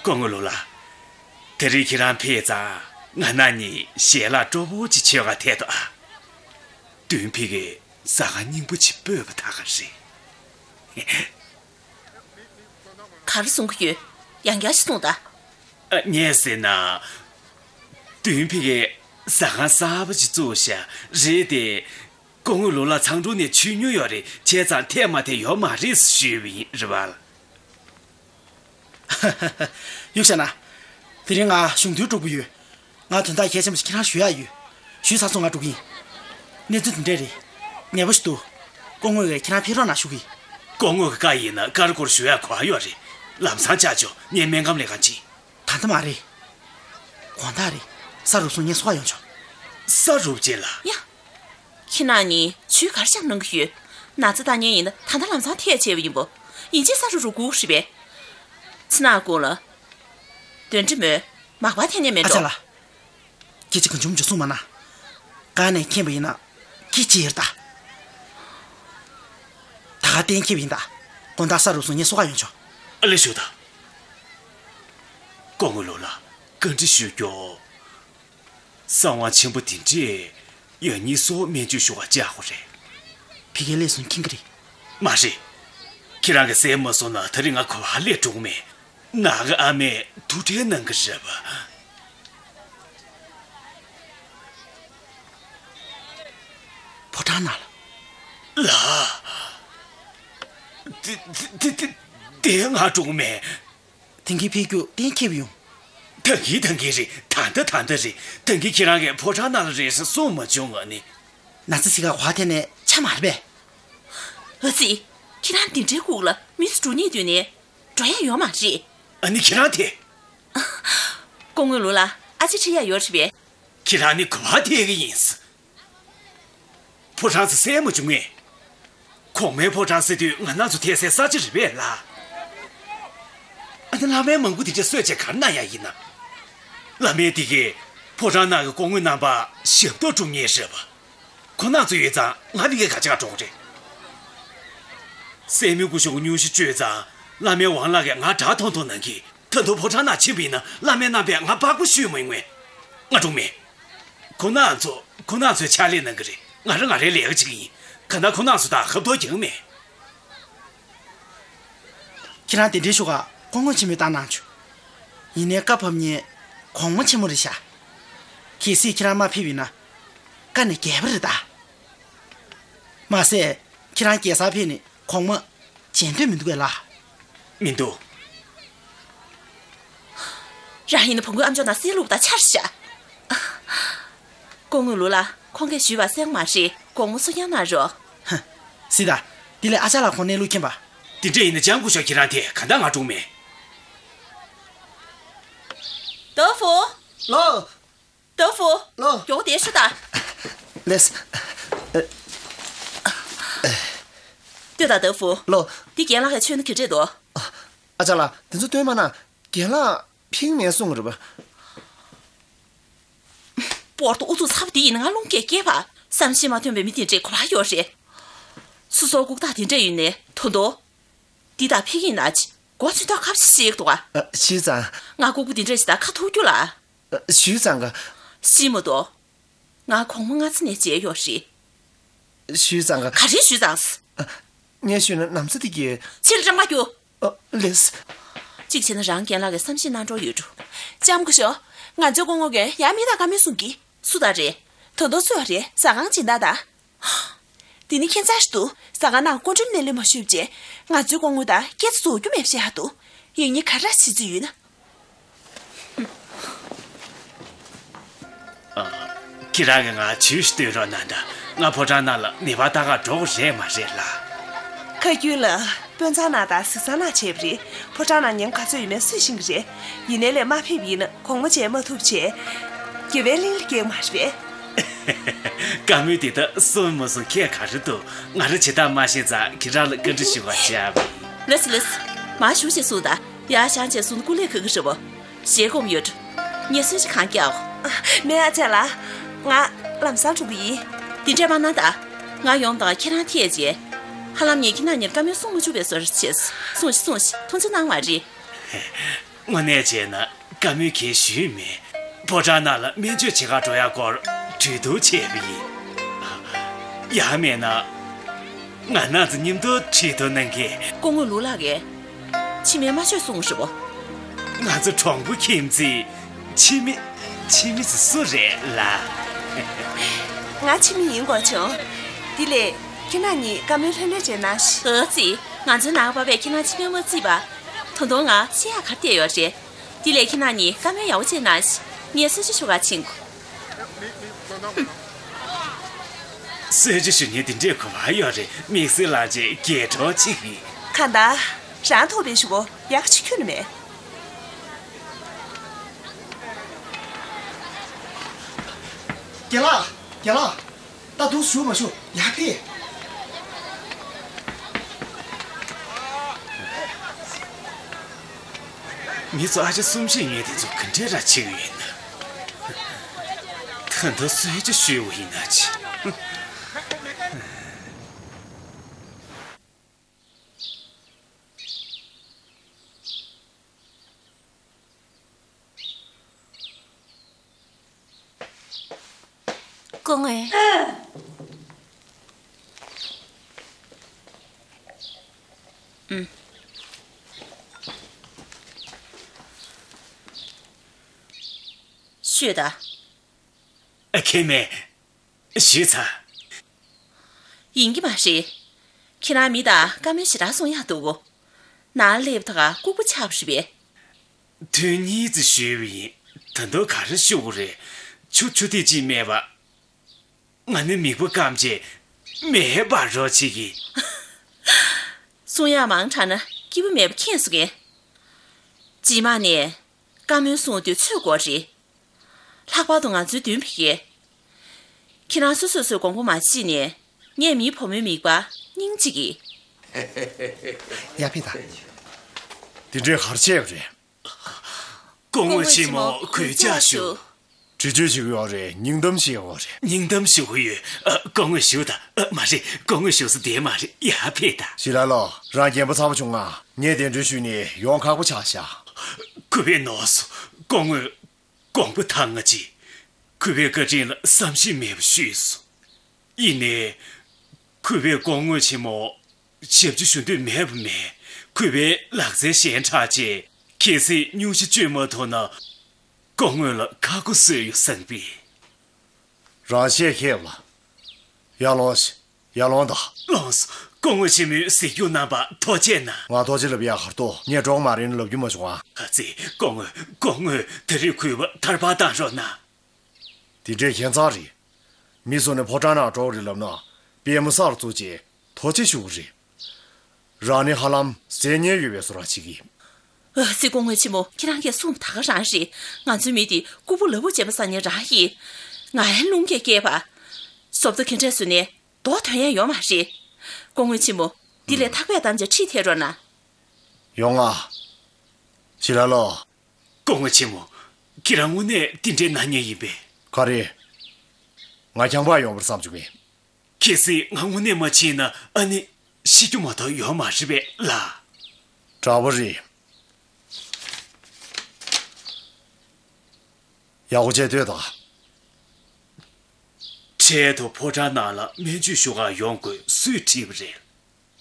སྐུ་ངོ་ལུའུ་ལགས། དེ་རིང་ཁྱེད་རང་ཕེབས་ཙང་ང་རང་གཉིས་ཞལ་ལག་སྤྲོ་པོ་ཅིག་མཆོད་གར་ཐད་དོ་ཨ། ཏུན་ཕི་གིས་ཟ་ཁང་རྙིང་པ་ཅིག་སྤོས་པ་ད་ག་རེད། ག་རེ་གསུང་གི་ཡོད། ཡང་བསྐྱར་ཞིག་གསུངས་དང་། ཨ། ངས་ཟེར་ན། ཏུན་ཕི་གིས་ཟ་ཁང་གསར་པ་ཅིག་བཙུགས་ཤག་རེད་དེ། སྐུ་ངོ་ལུའུ་ལགས་ཚང་དྲུང་ནས་མཆོད་མྱོང་ཡོད་རེད། བྱས་ཙང་ཐད་མ་ཐད་ཡོད་མ་རེད་ཞུས་པ་ཡིན་རེད་པ། ཡོད་ཤག་ན། དེ་རིང་ང་གཞུང་དོན་སྒྲུབ་ཀྱི་ཡོད། ང་དོན་དག་གལ་ཆེན་པོ་ཞིག་ཁྱེད་རང་ཞུ་ཡག་ཡོད། ཞུས་ཚར་སོང་། ང་འགྲོ་གི་ཡིན། གནས་ཚུལ་འདི་འདྲས་རེད། ངེས་པ་ཞིག་འདུག་སྐུ་ངོ་གིས་ཁྱེད་རང་ཕེབས་རོགས་གནང་ཞུ་གི་ཡིན། སྐུ་ངོ་གི་བཀའ་ཡིན་ན་བཀའ་སྐོར་ཞུ་ཡག་གོ་བ་ཡོད་རེད། ལམ་སང་བཅར་ཆོག་ངས་སྨན་ཁང་ལས་ཀ་བྱེད། ད་ལྟ་མ་རེད། དགོང་དག་རེད། ས་རུབ་སོང་ངས་འཚོལ་ག་ཡོང་ཆོག་ས་རུབ་རྗེས་ལ། ཡ། ཁྱེད་རང་གཉིས་ཇུས་ག་རེ་བཞག་གནང་གི་ཡོད། ན་ཚ་ལྟ་མཁན་ཡིན་ན་ད་ལྟ་ལམ་སང་ཐད་བྱས་པ་ཡིན་པ། ཡིན་གཅིག་ས་རུབ་རུབ་དགོས་རེད་པས། ཚེ་ན་དགོངས་ལ། དོན་འདྲི་མོད། མག་པ་འཐེན་མཁན་མེད་ཨ་ཅག་འགྲོ། ལགས། སྐད་ཆ་གང་བྱུང་བྱུང་གསུངས་མ་གནང་། ག་ནས་མཁྱེན་པ་ཡིན་ན་སྐད་ཆ་ཡིན་ད། ད་ག་གཏན་འཁེལ་བ་ཡིན་ད། དགོང་དག་ས་རུབ་སོང་ངས་འཚོལ་ག་ཡོང་ཆོག་ཨ་ལས་ཞུ་ད། སྐུ་ངོ་ལུའུ་ལགས། བཀའ་འདྲི་ཞུ་རྒྱུ། གསང་བ་ཆེན་པོ་འདི་འདྲས་ཡང་སྙིང་སྲོག་སྨན་བཅོས་ཞུ་བར་བཅར་དགོས་རེད། ཕ་གིར་སླེབས་སོང་མཁྱེན་གྱི་རེད། མ་རེད། ཁྱེད་རང་གིས་གསན་མ་སོང་ན་ད་རེས་ང་ག་པར་སླེབས་འགྲོ་གི་མེད། ང་གི་ཨ་མས་ཐུགས་ཁྲལ་གནང་གི་རེད་པ། ཕོ་བྲང་ནང་ལ། ལགས། དེ་དེ་དེ་དེ་ང་འགྲོ་གི་མེད། ད་གིན་ཕེབས་རྒྱུ་གཏན་འཁེལ་བ་ཡིན། ད་གིན་ད་གིན་རེད། ད་ལྟ་ད་ལྟ་རེད། ད་གིན་ཁྱེད་རང་གིས་ཕོ་བྲང་ནང་ལ་རེད་ཟེར་གསུངས་མ་བྱུང་ང་ནི། ན་ཚ་ཟེར་ག་ག་པར་ཐད་ནས་ཆ་མ་རེད་པས། ཨ་ཙི། ཁྱེད་རང་འདི་འདྲའི་སྒུག་ལ་མི་ཚོ་འགྲོ་སྙིང་འདོད་ནས་འགྲོ་ཡག་ཡོད་མ་རེད། ཨ་ནི་ཁྱེད་རང་དེ། སྐུ་ངོ་ལུའུ་ལགས། ཨ་ཅེ་ཁྲིད་ཡག་ཡོད་རེད་པས། ཁྱེད་རང་ནི་ག་པར་ཐད་ཀྱི་ཡིན། ཕོ་བྲང་ཟེར་གསལ་མ་བྱུང་ངས། གོང་མའི་ཕོ་བྲང་ཟེར་དུས་ང་རང་ཚོ་ཐད་སའི་ས་ཆ་རེད་པས་ལགས། ཨ་ནི་བླ་སྨན་མང་པོ་དེ་འདྲས་གསོལ་བྱས་ག་རེ་གནང་ཡག་ཡིན་ན། བླ་སྨན་དེ་གས་ཕོ་བྲང་ནང་གི་སྐུ་ངོ་རྣམ་པར་ཞབས་ཏོག་སྒྲུབ་མཁན་རེད་པ། ཁོང་རྣམ་ཚོ་ཡོད་ཙང་ང་དེ་གས་ག་ཅི་ག་འགྲོ་གི་རེད། སྲས་མོའི་སྐུ་ཞབས་ཀྱི་སྙུང་གཞི་བཅོས་ཙང་བླ་སྨན་ཝང་ལགས་ཀྱིས་ང་དྲག་མཐོང་མཐོང་གནང་གིས། ད་དུང་ཕོ་བྲང་ནང་ཕྱིན་པ་ཡིན་ན་བླ་སྨན་རྣམ་པས་ང་སྤྲང་པོ་ཞུས་མ་ཡོང་ངས། ང་འགྲོ་མེད། ཁོང་རྣམ་ཚོ་ཁོང་རྣམ་ཚོའི་ཕྱག་ལས་གནང་གི་རེད། ང་རང་ང་རའི་ལས་ཀ་བྱེད་ཀྱི་ཡིན། གང་ལྟར་ཁོང་རྣམ་ཚོ་དང་ཁ་ཐོར་རྒྱག་མེད། ཁྱེད་རང་དེ་འདྲའི་ཤོག་ཁ་སྐུ་ངོ་ཆེན་མོས་བཏང་གནང་བྱུང་། ཡིན་ནའི་བཀའ་ཕབ་མཁན་གོང་མ་ཆེན་མོ་རེད་ཤག་གལ་སྲིད་ཁྱེད་རང་མ་ཕེབས་ཡིན་ན་བཀའ་ནས་འགལ་བ་རེད་ད། མ་ཟད་ཁྱེད་རང་རྒྱལ་སར་ཕེབས་ནས་གོང་མ་མཇལ་འདོད་མི་འདུག་གས་ལགས། མི་འདུག་རང་ཡིན་ན་བུ་མགོའི་ཨ་མཆོག་དང་སྲས་ལུག་དང་ཆར་ཤག་སྐུ་ངོ་ལུའུ་ལགས། ཁོང་གིས་ཞུས་པ་གསན་མ་རེད། དགོང་མོ་གསོལ་རྐྱང་གནང་རོགས། ཧ། སྲིད་ད། དེ་ལས་ཨ་ཅག་ལགས་ཁོང་གནས་ལུགས་མཁྱེན་པ། དེ་འདྲ་ཡིན་ན་ལྕམ་སྐུ་ཞབས་ཁྱེད་རང་དེ་ག་འདྲ་ང་སྒྲུང་མེད། ཏོ་ཧྥུ། ལོ། ཏོ་ཧྥུ། ལོ། མགྱོགས་པོ་འདིར་ཤོག་དང་། ལེས། ལྟོས་དང་ཏོ་ཧྥུ། ལོ། འདི་རྒན་ལགས་ཀྱིས་མཆོད་ན་ག་འདྲས་འདུག་ཨ་ཅག་ལགས། དེ་ཚོ་སྟོན་མ་གནང་། རྒན་ལགས་ཕིང་མེད་གསུང་གི་རེད་པ། སྤོར་ཏོ་ཨུ་ཚུགས་ཚ་པོ་འདི་ཡིན་ན་ང་རླུང་སྐད་སྐྱེས་པ། བསམ་ཤེས་མ་ཐོན་པའི་མི་དེ་འདྲས་ག་པར་ཡོད་རེད། སོ་སོ་ལྐུགས་རྟགས་དེ་འདྲས་ཡིན་ནའི་ད་དུང་། འདི་དག་ཕིང་ཡིན་ན་ཅི། མགོ་ཚོས་ཐོག་ཁ་པོ་ཞིག་བྱེད་ཀྱི་འདུག་ག་ཨ། ཞུས་ཙང་། ང་ལྐུགས་པ་འདི་འདྲས་ཞིག་དང་ཁ་ཐུག་རྒྱུ་ལ། ཨ། ཞུས་ཙང་ག་ཤི་མ་གཏོགས། ང་གོང་མ་སྔ་ཚེ་ནས་མཇལ་ཡོད་རེད། ཞུས་ཙང་ག་ག་རེ་ཞུས་ཙང་། ཨ། ངས་ཞུས་ན་ནམ་ཚ་དེ་གི་ཕྱིར་འབྲང་མ་རྒྱུ། ཨ། ལེས། གཅིག་བྱས་ན་རང་རྒན་ལགས་ཀྱིས་བསམ་ཤེས་གནང་འགྲོ་ཡོད་འགྲོ། ལྕམ་སྐུ་ཞབས། ང་ཚོའི་སྐུ་ངོ་གིས་ཡང་མི་དང་དགའ་མོས་གསུང་གི། སུ་དང་རེད། ད་དུང་སུ་ཡོད་རེད། ཟ་ཁང་སྦྱིན་བདག་དང་། དེ་ནི་ཁྱད་མཚར་ཞིག་འདུག་ཟ་ཁང་ནང་སྐུ་མགྲོན་གནས་ལུགས་མ་ཞུས་བྱས། ང་ཚོའི་སྐུ་ངོ་དང་སྐད་ཆ་རྫོགས་རྒྱུ་མེད་པ་བཤད་ཧ་འདུག་ཡིག་རྙིང་ག་རེ་བྱེད་རྩིས་ཡོད་ན། ཨ། ཁྱེད་རང་གིས་ང་ཇུས་ཤིག་སྟོན་རོགས་གནང་དང་། ང་ཕོ་བྲང་ནང་ལ་མེ་འབར་ལྟ་གར་འགྲོ་དགོས་རེད་མ་རེད་ལགས། ཁ་རྒྱུན་ལ་དཔོན་ཚང་ནང་དང་གཟིགས་ཚང་ནང་བྱས་པ་རེད། ཕོ་བྲང་ནང་ཉིན་ག་ཚོད་ཡོད་མེད་སུས་ཤེས་ཀྱི་རེད། ཡིན་ནའི་ལས་མ་ཕེབས་ཡིན་ན་གོང་མ་མཇལ་མ་ཐུབ་བྱས། དགེ་བའི་གླིང་ལ་སྐྱེལ་མ་རེད་པས། བཀའ་མོལ་དེ་དག་གསུང་མ་གསུང་ཁྱད་ག་རེ་འདུག་ང་རང་བྱེད་སྟངས་མ་ཤེས་ཙང་ཁྱེད་རང་ལ་བཀའ་འདྲི་ཞུ་བར་བྱ། ལགས་སོ་ལགས་སོ། མར་བཞུགས་ཞེས་གསུངས་དང་། ཡར་བཞེངས་ཞེས་གསུངས་ན་སྐུ་ལས་ཁག་གི་རེད་བ། ཞལ་སྒོམ་ཡོད། ངས་གསོལ་ཇ་གང་བརྒྱབ། མེད་ཨ་ཅག་ལགས། ང་ལམ་སང་འགྲོ་གི་ཡིན། དེ་འདྲས་མ་གནང་དང་། ང་ཡོང་དང་ཁྱེད་རང་ཐད་རྗེས། ཧ་ལམ་ངས་ཁྱེད་རྣམ་གཉིས་ལ་བཀའ་མོལ་གསུང་མ་བཅུག་པའི་བཟོ་འདྲ་བྱས། གསུངས་ཤིག་གསུངས་ཤིག་མཐོང་ཆུང་གནང་བ་རེད། དངོས་གནས་བྱས་ན་བཀའ་མོལ་གང་ཞུས་མེད། ཕོ་བྲང་ནང་ལ་སྨན་བཅོས་བྱེད་གར་འགྲོ་ཡག་སྐོར་གྲོས་བསྡུར་བྱས་པ་ཡིན། ཡང་མིན་ན། ང་རང་ཚོ་མཉམ་དུ་གྲོས་བསྡུར་གནང་གི། སྐུ་ངོ་ལུའུ་ལགས་ཀྱིས། མཆི་མའི་རྨ་བྱས་གསུངས་ཤིག་པོ། ང་ཚོ་གྲོང་པ་ཁྱིམ་མཚེས། མཆི་མ། མཆི་མ་ཟེར་སུ་རེད་ལགས། ང་མཆི་མ་ཡིན་གོ་བྱུང་། དེ་ལས་ཁྱེད་རྣམ་གཉིས་བཀའ་མོལ་ལྷོད་ལྷོད་བྱས་གནང་ཞིག་ཨ་ཙི། ང་ཚོའི་ནང་པ་བས་ཁྱེད་རྣམ་མཆི་མ་མ་བརྫིས་པ། ད་དུང་ང་བཤད་ཡག་ག་རེ་བསྡད་ཡོད་རེད། དེ་ལས་ཁྱེད་རྣམ་གཉིས་བཀའ་མོལ་ཡག་པོ་བྱས་གནང་ཞིག་ངས་གསོལ་ཇ་ཞུ་གར་ཕྱིན་གོ། གསོལ་ཇ་ཞུ་མཁན་དེ་འདྲས་གོ་བ་ཡོད་རེད། དམིགས་བསལ་ལགས་ཀྱི་རྒྱལ་གྲོགས་གཅིག་ཡིན། གང་ལྟར། རང་ཐོབ་པའི་ཞུ་གོ་ཡག་ཅིག་ཁྱོན་ནས་མེད། རྒན་ལགས། རྒན་ལགས། ད་དུང་ཞུ་མ་ཞུ་ཡར་ཕེབས། མི་ཚོ་ཨ་ཅག་གསུམ་བཞི་ཡོད་དེ་ཚོ་ག་འདྲས་ར་བྱེད་ཀྱི་ཡོད་ན། ད་ལྟ་གསོལ་ཇ་ཞུས་པ་ཡིན་ན་ཅི། སྐུ་ངོ། ཨུམ། ཤོད་ད། ཨ། ཁེ་མེད། ཞུས་ཚར། ཡིན་གྱི་མ་རེད། ཁྱེད་རང་མི་དང་བཀའ་མོལ་ཞེ་དྲག་གསུང་ཡག་འདུག་གོ། ནང་སླེབས་ད་ག་ལྐུགས་པ་ཆགས་པ་རེད་པས། ཐུགས་ཉིད་ཙི་ཞུས་པ་ཡིན། ད་དུང་ག་རེ་ཞུ་དགོས་རེད། ཆུ་ཆུ་ཐིགས་གཅིག་མེད་པ། ང་ནི་མིག་པ་སྐམ་བྱས་མེད་པར་རོ་བྱེད་ཀྱི། གསུང་ཡག་མང་དྲགས་ན་སྐྱིད་པོ་མེད་པ་མཁྱེན་སོང་གས། རྗེས་མ་ནས་བཀའ་མོལ་གསུང་དུས་ཚོད་དགོས་རེད། ལྷག་པར་དུ་ང་ཚོའི་མདུན་ཕ་གིར། ཁྱེད་རང་སོ་སོ་སོའི་དགོངས་པ་མ་བརྗེད་ནས། ངས་མིའི་བུ་མོའི་མིག་པ་སྙིང་གཅིག་གིས། ཡར་ཕེབས་དང་། འདི་འདྲའི་གར་བྱས་པ་རེད། སྐུ་ངོ་ཆེན་མོ་གུས་ཕྱག་ཞུ། འདྲི་གཅོད་བྱེད་ཀྱི་ཡོད་རེད། སྙིང་གཏམ་བཤད་ཀྱི་ཡོད་རེད། སྙིང་གཏམ་ཞུ་གི་ཡོད། ཨ། སྐུ་ངོ་བཞུགས་དང་། ཨ། མ་རེད། སྐུ་ངོ་བཞུགས་ས་དེ་མ་རེད། ཡར་ཕེབས་དང་། ཞི་ལ་ལོ། རང་རྒན་པོ་ཚ་པོ་བྱུང་ང་། ངས་གདན་འདྲེན་ཞུས་ནས་ཡོང་ཁག་པོ་ཆགས་ཤག་གུས་པས་ནོར་སོང་། སྐུ་ངོ། དགོངས་པ་དྭངས་ང་ཅིག་གུས་པའི་བཀའ་དྲིན་ལ་བསམ་ཤེས་མེད་པ་ཞུས་སོང་། ཡིན་ནའི། གུས་པས་སྐུ་ངོ་ཆེན་མོ། ཞབས་ཕྱི་ཞུ་འདོད་མེད་པ་མེད། གུས་པའི་ལག་རྩལ་ཞན་དྲགས་བྱས། གལ་སྲིད་སྙུང་གཞི་གཅོད་མ་ཐུབ་ན། སྐུ་ངོ་ལ་ཁག་པོ་བཟོས་ཡོད་བསམ་པས། རང་ཤེད་ཁེབས་ལ། ཡར་ལོངས་ཤིག་ཡར་ལོངས་དང་། ལོངས་སོ། སྐུ་ངོ་ཆེན་མོས་གཟིགས་སྐྱོང་གནང་བར་ཐུགས་རྗེ་གནང་། ང་ཐུགས་རྗེ་ལབ་ཡག་ག་རེ་འདུག་ངས་གྲོགས་མ་རེད་ན་ལབ་རྒྱུ་མ་བྱུང་ང་། ཨ་ཙི། སྐུ་ངོ། སྐུ་ངོ། ད་རེས་གུས་པ་ཐར་པ་བཏང་རོགས་གནང་། དེ་འདྲའི་ཁྱད་མཚར་རེད། མི་སུ་ནས་ཕོ་བྲང་ནང་འགྲོ་གི་རེད་ལབ་ན། པུས་མོ་སར་བཙུགས་བྱས་ཐུགས་རྗེ་ཞུ་གི་རེད། རང་ནི་ཧ་ལམ་ཟས་རྙེད་ཡོད་པའི་བཟོ་འདྲ་བྱེད་ཀྱི། ཨ་ཙི། སྐུ་ངོ་ཆེན་མོ། ཁྱེད་རང་གིས་གསུངས་པ་ད་ག་རང་རེད། ང་ཚོའི་མི་དེ་ལྐུགས་པ་ལབ་པ་བྱས་པ་ཟ་མཁན་རང་ཡིན། ང་ཡང་རླུང་གིས་བསྐྱེད་པ། བཟོ་ལྟ་ག་འདྲས་བཟོས་ནའི་མདོག་དོན་ཡང་ཡོད་མ་རེད། སྐུ་ངོ་ཆེན་མོ། འདི་ལས་ཐག་པས་བསྡམས་བྱས་ཁྲིད་ཐལ་རོགས་གནང་། ཡོང་ང་། ཞི་ལ་ལོ། སྐུ་ངོ་ཆེན་མོ། ཁྱེད་རང་དངོས་གནས་དེ་འདྲའི་ན་མཁན་ཡིན་པས། ག་རེ། ང་ཁྱད་པར་ཡོང་བར་བསམ་བྱུང་ངས། གལ་སྲིད་ང་དངོས་གནས་མ་ཕྱིན་ན་ཨ་ནི་ཤི་རྒྱུ་མ་གཏོགས་ཡོད་མ་རེད་པས་ལགས། དྲག་པོ་རེད། ཡག་པོ་བྱས་ལྟོས་དང་། འཕྲལ་དུ་ཕོ་བྲང་ནང་ལ་སྨན་བཅོས་ཞུ་གར་ཡོང་དགོས་སུས་བྲིས་པ་རེད།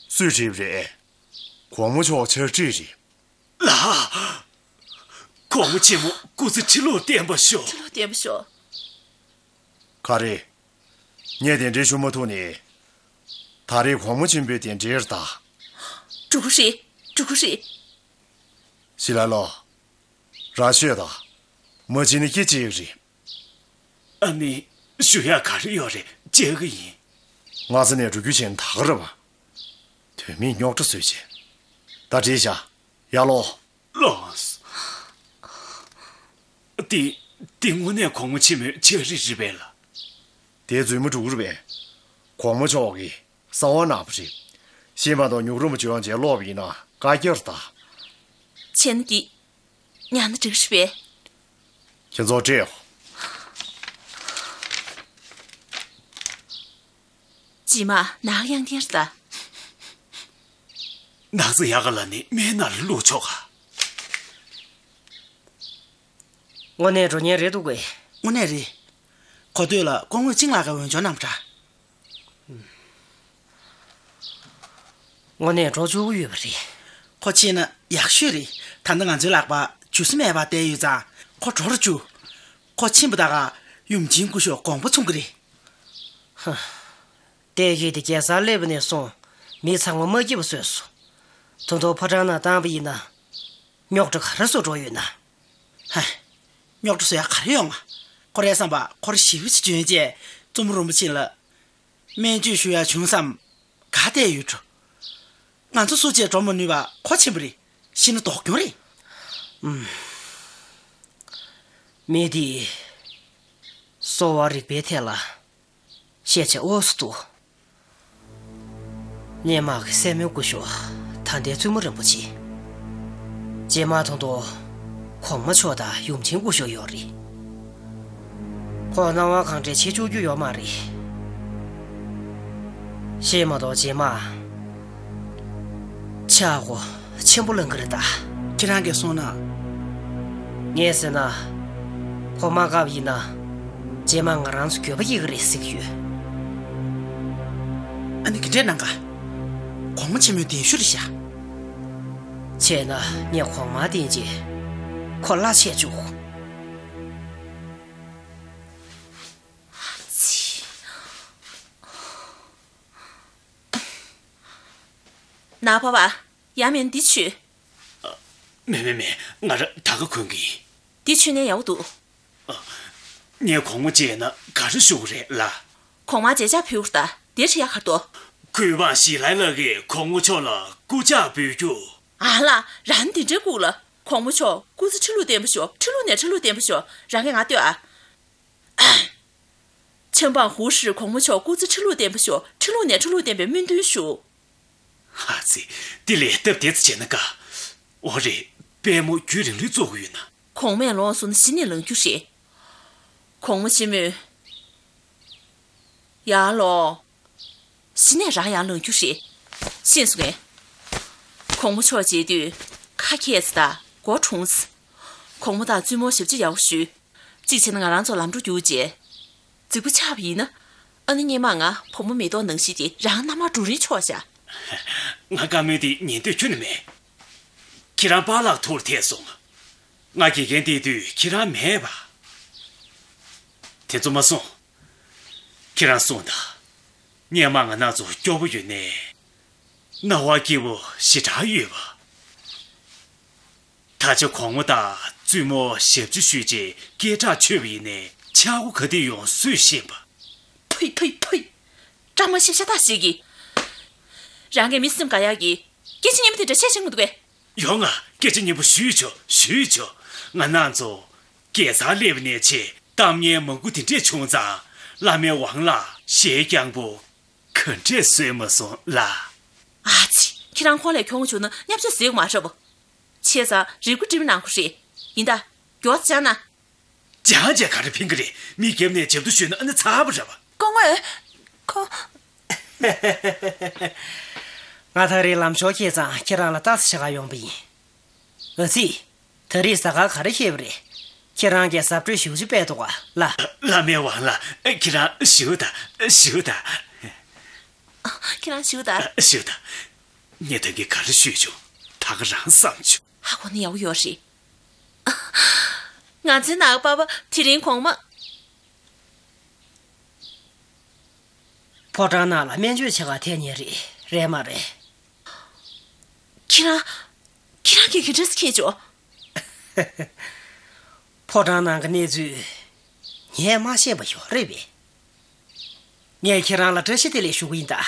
སུས་བྲིས་པ་རེད། གོང་མ་མཆོག་ཕྱག་བྲིས་རེད། ལགས། གོང་མ་ཆེན་མོ་སྐུ་ཚེ་ཁྲི་ལོར་བརྟན་པར་ཤོག་ཁྲི་ལོར་བརྟན་པར་ཤོག་ག་རེ། ངས་གདན་འདྲེན་ཞུ་མ་ཐུབ་ནས། ད་རེས་གོང་མ་ཆེན་པོས་གདན་འདྲེན་རེད་ད། འགྲོ་གི་རེད། འགྲོ་གི་རེད། ཞི་ལ་ལོ། རང་ཤོད་ད། མ་བྱིན་ནས་སྐྱིད་ཅིག་རེད། ཨ་ནི། ཞུ་ཡག་ག་རེ་ཡོད་རེད། བྱེད་ཀྱི་ཡིན། སྔ་ས་ནས་འགྲོ་རྒྱུ་བྱས་ན་ད་ག་རེད་པ། དོན་མེད་རྙོག་དྲ་བཟོས་བྱས། ད་བྲིས་བཞག་ཡར་ལོངས། ལོངས། འདི། འདི་དངོས་གནས་གོང་མ་ཆེན་མོའི་ཕྱག་བྲིས་རེད་པས་ལགས། དེ་རྫུན་མ་འགྲོ་གི་རེད་པས། གོང་མ་མཆོག་གིས་གསང་བ་གནང་བ་རེད། ཤེས་མ་གཏོགས་ཉུག་རུམ་བྱོན་བྱས་ཀློག་པ་ཡིན་ན་བཀའ་རྒྱར་ད། བྱས་ན་འགྲིག་ཡང་ན་འགྲིག་རེད་པས། ཁྱེད་ཚོ་སྤྲད་ཡོང་། རྗེས་མ་ནག་ཡང་ཁྱེར་ད། ནག་ཚ་ཡག་ག་ལ་ནི་སྨན་ནར་བླུགས་ཆོག་ག། དངོས་གནས་འགྲོ་ཉེན་རེད་འདུག་གས། དངོས་གནས་རེད། གོ་ཐོས་ལ་སྐུ་ངོ་ཅིང་ལགས་ཀྱིས་འོས་སྦྱོར་གནང་བ་འདྲ། དངོས་གནས་འགྲོ་བཅུག་གི་ཡོད་པ་རེད། ཁོ་ཕྱིན་ན་ཡག་ཤོས་རེད། ད་ལྟ་ང་ཚོའི་ལག་པར་ཇུས་སུ་མེད་པར་བསྡད་ཡོད་ཙང་ཁོ་འགྲོ་རུ་བཅུག་ཁོ་ཕྱིན་པ་ད་ག་ཡུམ་ཆེན་སྐུ་ཞབས་དགོངས་པ་ཚོམ་གི་རེད། ཧ། བལྟས་ཀྱིས་དེ་རྒྱལ་སར་སླེབས་པ་ནས་བཟུང་མི་ཚང་མ་མ་སྐྱིད་པ་བཟོས་སོང་། ད་དུང་ཕོ་བྲང་ནང་བཏང་པ་ཡིན་ན། རྙོག་དྲ་ག་རེ་བཟོ་འགྲོ་ཡོད་ན། ཧ། རྙོག་དྲ་བཟོ་ཡག་ག་རེ་ཡོང་ང་། ཁོ་རའི་བསམ་པ་ཁོ་རང་ཞེ་པོ་ཅིག་འཇོན་བྱས་བཙུན་མོ་རིན་པོ་ཆེ་ལ་སྨན་བཅོས་ཞུ་ཡག་བྱུང་བསམ་ག་བལྟས་ཡོད་འགྲོ། ང་ཚོ་སུ་གཅིག་འགྲོ་མ་ནུས་པ་ཁོ་ཕྱིན་པ་རེད། ཤི་ན་སྡུག་གྱོང་རེད། ཨུམ། མི་འདིས་གསོ་བ་རིག་པའི་ཐད་ལ་ཤེས་བྱ་འོ་སུ་འདུག་སྔོན་མ་གི་སྲས་མོའི་སྐུ་ཞབས་ད་ལྟའི་བཙུན་མོ་རིན་པོ་ཆེ། རྗེས་མ་ཐོང་དོ། གོང་མ་མཆོག་དང་ཡུམ་ཆེན་སྐུ་ཞབས་ཡོད་རེད། ཁོང་སྣང་བ་གང་དྲན་བྱེད་བཅུག་རྒྱུ་ཡོད་མ་རེད། ཤེས་མ་གཏོགས་རྗེས་མ་ཆག་སྒོ་ཆེན་པོ་ལངས་ཀྱི་རེད་ད། ཁྱེད་རང་གིས་གསུངས་ན། ངས་ཟེར་ན། ཁོ་མ་བཀག་པ་ཡིན་ན། རྗེས་མ་ང་རང་ཚོ་འགྱོད་པ་སྐྱེ་གི་རེད་ཟེར་གྱི་ཡོད། ཨ་ནི་ག་འདྲས་གནང་ག་གོང་མ་ཆེན་མོའི་གདན་ཞུ་རེད་ཤག་བྱས་ན་ངས་གོང་མ་བསྟེན་རྗེས་ཁོ་གླ་ཆད་བཅུག་ནག་པ་བ། ཡང་མིན་འདི་མཆོད། མེད་མེད་མེད། ང་རང་ད་ག་གོན་གི་ཡིན། འདི་མཆོད་ན་ཡག་པོ་འདུག་ངས་གོང་མ་མཇལ་ན་ག་རེ་ཞུ་གི་རེད་ལ། གོང་མ་མཇལ་ཕྱག་ཕུལ་ད་དེ་རེད་ཡག་ག་འདུག་གུས་པ་ཞི་ལའི་ལགས་ཀྱིས་གོང་མ་མཆོག་ལ་སྐུ་ཕྱག་འབུལ་རྒྱུ། ཨ་ལ། རང་འདི་འདྲའི་སྐུ་ལ། གོང་མ་མཆོག་སྐུ་ཚེ་ཁྲི་ལོ་བརྟན་པོ་ཤོག་ཁྲི་ལོ་ནས་ཁྲི་ལོ་བརྟན་པོ་ཤོག་རང་གིས་ང་ལྟོས་ཨ། ཆབ་འབངས་ཧུའུ་ཧྲི་གོང་མ་མཆོག་སྐུ་ཚེ་ཁྲི་ལོ་བརྟན་པོ་ཤོག་ཁྲི་ལོ་ནས་ཁྲི་ལོ་བརྟན་པའི་སྨོན་འདུན་ཞུ། ཨ་ཙི། དེ་ལས་སྟབས་བདེ་ཙམ་བྱས་ན་དགའ། འོ་རེད། དཔལ་མོ་རྒྱུན་རིང་ལུས་བཙུགས་ཀྱི་ཡོད་ན། གོང་མས་ལོངས་སུ་གཞི་ནས་ལངས་རྒྱུ་རེད། གོང་མ་ཆེན་མོས། ཡར་ལོངས། གཞི་ནས་རང་ཡར་ལངས་རྒྱུ་རེད། ཤེས་སོང་ངས། གོང་མ་མཆོག་མཇལ་དུས་ཁ་གྱེས་ཙམ་དང་མགོ་འཁྲུངས་ཙམ། གོང་མ་དང་བཙུན་མོ་ཞབས་ཕྱི་ཡག་པོ་ཞུས། གཅིག་བྱས་ན་ང་རང་ཚོ་ལམ་འགྲོ་རྒྱུགས་རྗེས། རྫིག་པོ་ཆགས་པ་ཡིན་ན། ཨ་ནི་སྔོན་མ་ང་བུ་མོ་མེ་ཏོག་ནང་བཞིན་དེ་རང་མནའ་མར་འགྲོ་རིན་ཆོག་བཞག་ང་བཀའ་མོལ་དེ་ཉན་འདོད་ཁྱོན་ནས་མེད། ཁྱེད་རང་པཱ་ལགས་ཐུགས་ལ་འཐད་སོང་། ང་དགེ་རྒན་བསྡད་དུས་ཁྱེད་རང་མེད་པ། དེ་ཚོ་མ་གསུང་། ཁྱེད་རང་གསུངས་དང་། སྔོན་མ་ང་རང་ཚོ་སྐྱོ་པོ་ཡོད་ནའི། སྣང་བ་སྐྱིད་པོ་ཞེ་དྲག་ཡོད་པ། ད་ཆ་གོང་མ་དང་བཙུན་མོ་ཞབས་ཕྱི་ཞུས་རྗེས་སྐད་གྲགས་ཆོད་པ་ཡིན་ནའི་ཆག་སྒོ་ག་དུས་ཡོང་སུས་ཤེས་པ། ཕུད་ཕུད་ཕུད། བཀྲ་མ་ཤིས་ཤ་སྟག་ཞིག་གིས། རང་གི་མི་སེམས་དགའ་ཡག་གི་སྐད་ཆ་སྙན་པོ་དེ་འདྲ་བཤད་ཤེས་ཀྱི་འདུག་གས། ཡོང་ང་། སྐད་ཆ་སྙན་པོ་ཞུས་ཆོག་ཞུས་ཆོག་ང་རང་ཚོ་རྒྱལ་སར་སླེབས་ནས་ཆེ་གཏམ་ངན་མང་པོ་དེ་འདྲས་བྱུང་ཙང་། བླ་མའི་དབང་ལ་ཞེ་སྐྱང་པོ་ག་འདྲས་བཟོས་མ་སོང་ལ། ཨ་ཙི། ཁྱེད་རང་ཁོང་ལས་གྱོང་བྱུང་ན་བརྙས་བཅོས་ཟེར་དགོས་མ་རེད་པ། བྱས་ཙང་རིག་པ་སྒྲིམ་གནང་དགོས་རེད། ཡིན་ད། མགྱོགས་ཙམ་བྱས་ན། སྦྱང་བྱས་ག་རེ་ཕན་གི་རེད། མི་རྒྱབ་ནས་རྒྱབ་ཏུ་ཞུས་ན་ཨ་ནི་ཚར་བ་རེད་པ། སྐུ་ངོ། ཁོ། ང་ད་རེས་ལམ་ཞོར་སྐྱེས་ཙང་ཁྱེད་རང་ལ་ལྟ་ས་ཆ་ག་ཡོང་པ་ཡིན། ཨ་ཙི། ད་རེས་ཟ་ཁང་ག་རེ་བཞེས་པ་རེད། ཁྱེད་རང་གིས་གཟབ་སྤྲོས་ཞེ་པོ་ཅིག་སྤེལ་འདུག་ག་ལ། བླ་མའི་དབང་ལ། ཁྱེད་རང་བཞུགས་དང་། བཞུགས་དང་། ཁྱེད་རང་བཞུགས་དང་། བཞུགས་དང་། ངས་ད་གིན་ག་རེ་ཞུས་བྱུང་། ད་ག་རང་བསམ་བྱུང་། ཧ་གོ་ནི་ཡག་པོ་ཡོད་རེད། ང་ཚོའི་ནང་པ་པ་དེ་རིང་གོང་མ། ཕོ་བྲང་ནང་ལ་སྨན་བཅོས་བྱེད་གར་ཐད་ཉེ་རེད། རེད་མ་རེད། ཁྱེད་རང་། ཁྱེད་རང་གིས་ག་འདྲས་མཁྱེན་བྱུང་། ཕོ་བྲང་ནང་གི་གནས་ཚུལ་ངས་མ་ཤེས་པ་ཡོད་རེད་པས། ངས་ཁྱེད་རང་ལ་བཀྲ་ཤིས་བདེ་ལེགས་ཞུ་གི་ཡིན་ད།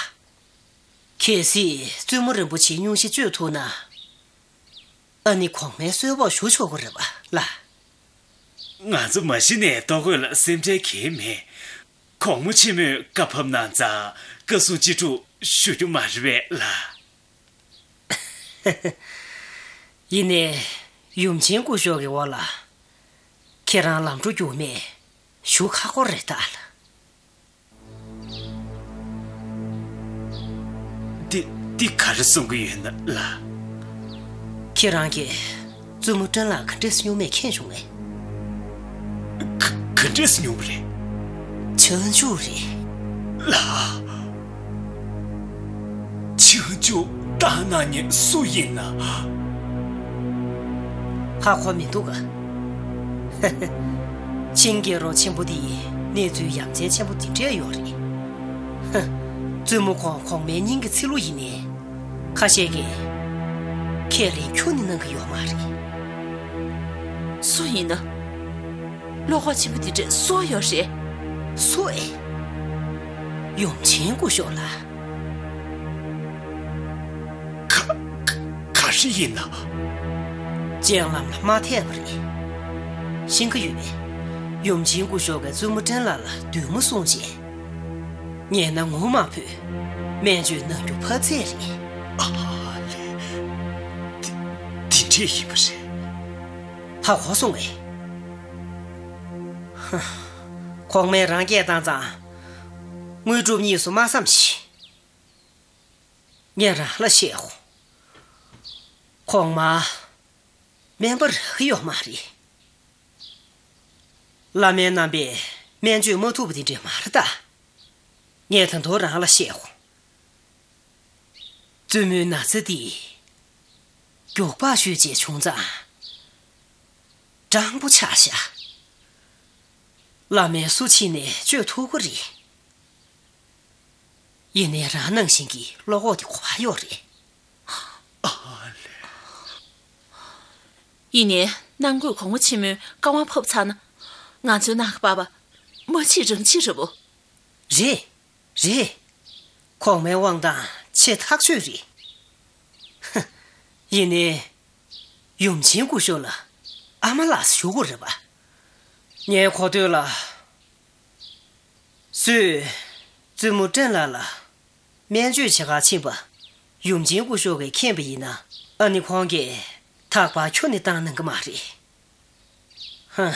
གལ་སྲིད་བཙུན་མོ་རིན་པོ་ཆེའི་སྙུང་གཞི་གཅོད་ཐུབ་ན། ཨ་ནི་གོང་མའི་གསོལ་ཕོགས་ཞུ་ཆོག་གི་རེད་པ་ལ། ང་ཚོ་མ་གཞི་ནས་ལྟོ་གོས་ལ་སེམས་ཁྲལ་གང་ཡང་མེད། གོང་མ་ཆེན་མོས་བཀའ་ཕབ་གནང་ཙང་བཀའ་གསུང་ཅི་སྒྲུབ་ཞུ་རྒྱུ་མ་རེད་པས་ལགས། ཡིན་ནའི་ཡུམ་ཆེན་སྐུ་ཞབས་ཀྱི་འོག་ལ་ཁྱེད་རང་ལམ་འགྲོ་རྒྱུག་མེད་ཞུ་ཁག་པོ་རེད་ད། འདི་འདི་ག་རེ་གསུང་གི་ཡོད་ན་ལགས། ཁྱེད་རང་གིས་བཙུན་མོ་བཀྲ་ལྷ་ག་འདྲས་སེ་སྨྱུག་མས་ཁེངས་བྱུང་ངས། ག་ག་འདྲས་སེ་སྨྱུག་པ་རེད། ཆང་བཅུག་རེད། ལགས། ཆང་བཅུག་བཏང་གནང་མཁན་སུ་ཡིན་ན། ཧ་གོ་མི་འདུག་ག། ཆིང་རྒྱལ་རོང་ཆེན་པོ་འདི་གནས་ཚུལ་ཡ་མཚན་ཆེན་པོ་འདི་འདྲས་ཡོད་རེད། ཧ། བཙུན་མོ་ཁོང་གོང་མའི་སྙིང་གི་ཚི་ལུ་ཡིན་ནའི། ཁ་ཤས་ཀྱིས་ཁས་ལེན་ཁྱོན་ནས་གནང་གི་ཡོད་མ་རེད། སུ་ཡིན་ན། བློ་ཁོག་ཆེན་པོ་འདི་འདྲས་སུ་ཡོད་རེད། སུ་ཨེ། ཡུམ་ཆེན་སྐུ་ཞབས་ལགས། ག་ག་ག་རེ་ཡིན་ན། སྤྱན་ལམ་ལ་མ་ཐེབས་པ་རེད། ཤེས་ཀྱི་ཡོད་པས། ཡུམ་ཆེན་སྐུ་ཞབས་ཀྱིས་བཙུན་མོ་བཀྲ་ལྷ་ལ་བདུད་མོ་བཟུང་རྗེས། ཉེས་ན་ངོ་མ་ཕོད། སྨན་བཅོས་གནང་རྒྱུ་ཕར་ཚད་རེད། ཨ་ལེ། དེ་དེ་འདྲས་ཡིན་པ་རེད། ཧ་གོ་སོང་ངས། ཧ། གོང་མས་རང་སྐད་བཏང་ཙང་། དངོས་གྲུབ་གཉིས་སུ་མ་བསམ་ཞིག་ངས་རང་ལ་བཤད་གོ། གོང་མ་སྨན་པ་རག་གི་ཡོད་མ་རེད། བླ་སྨན་རྣམ་པས་སྨན་བཅོས་མ་ཐུབ་པ་དེ་འདྲས་མ་རེད་ད། ངས་ད་དུང་རང་ལ་བཤད་གོ། བཙུན་མོའི་ན་ཚ་འདི་མགྱོགས་པ་ཞུས་བྱས་བྱུང་ཙང་། སྐྲངས་པོ་ཆགས་ཤག་བླ་སྨན་སུ་ཕྱིན་ནས་བཅོས་ཐུབ་ཀྱི་རེད། ཡིན་ནའི་རང་ནང་བཞིན་གྱི་བློ་ཁོག་དེ་གོ་བ་ཡོད་རེད། ཨ་ལེ། ཡིན་ནའི་ནང་སྒོས་གོང་མ་ཆེན་མོས་བཀའ་དབང་ཕབ་ཚར་ན། ང་ཚོའི་ནང་གི་པ་ཕ་མ་གཅིག་རང་གཅིག་རེད་པོ། རེད། རེད། གོང་མའི་དབང་ཐང་ཆེས་ཐག་ཆོད་རེད། ཧ། ཡིན་ནའི། ཡུམ་ཆེན་སྐུ་ཞབས་ལ་ཨ་མ་ལགས་སུ་ཞུ་དགོས་རེད་པ། ངའི་གོ་ཐོས་ལ། སུས། བཙུན་མོ་བཀྲ་ལྷ་ལ། སྨན་བཅོས་བྱེད་གར་ཕྱིན་པ། ཡུམ་ཆེན་སྐུ་ཞབས་ཀྱིས་མཁྱེན་པ་ཡིན་ན། ཨ་ནི་ཁོང་གིས་ཐག་པ་ཁྱོན་ནས་བཏང་གནང་གི་མ་རེད། ཧ།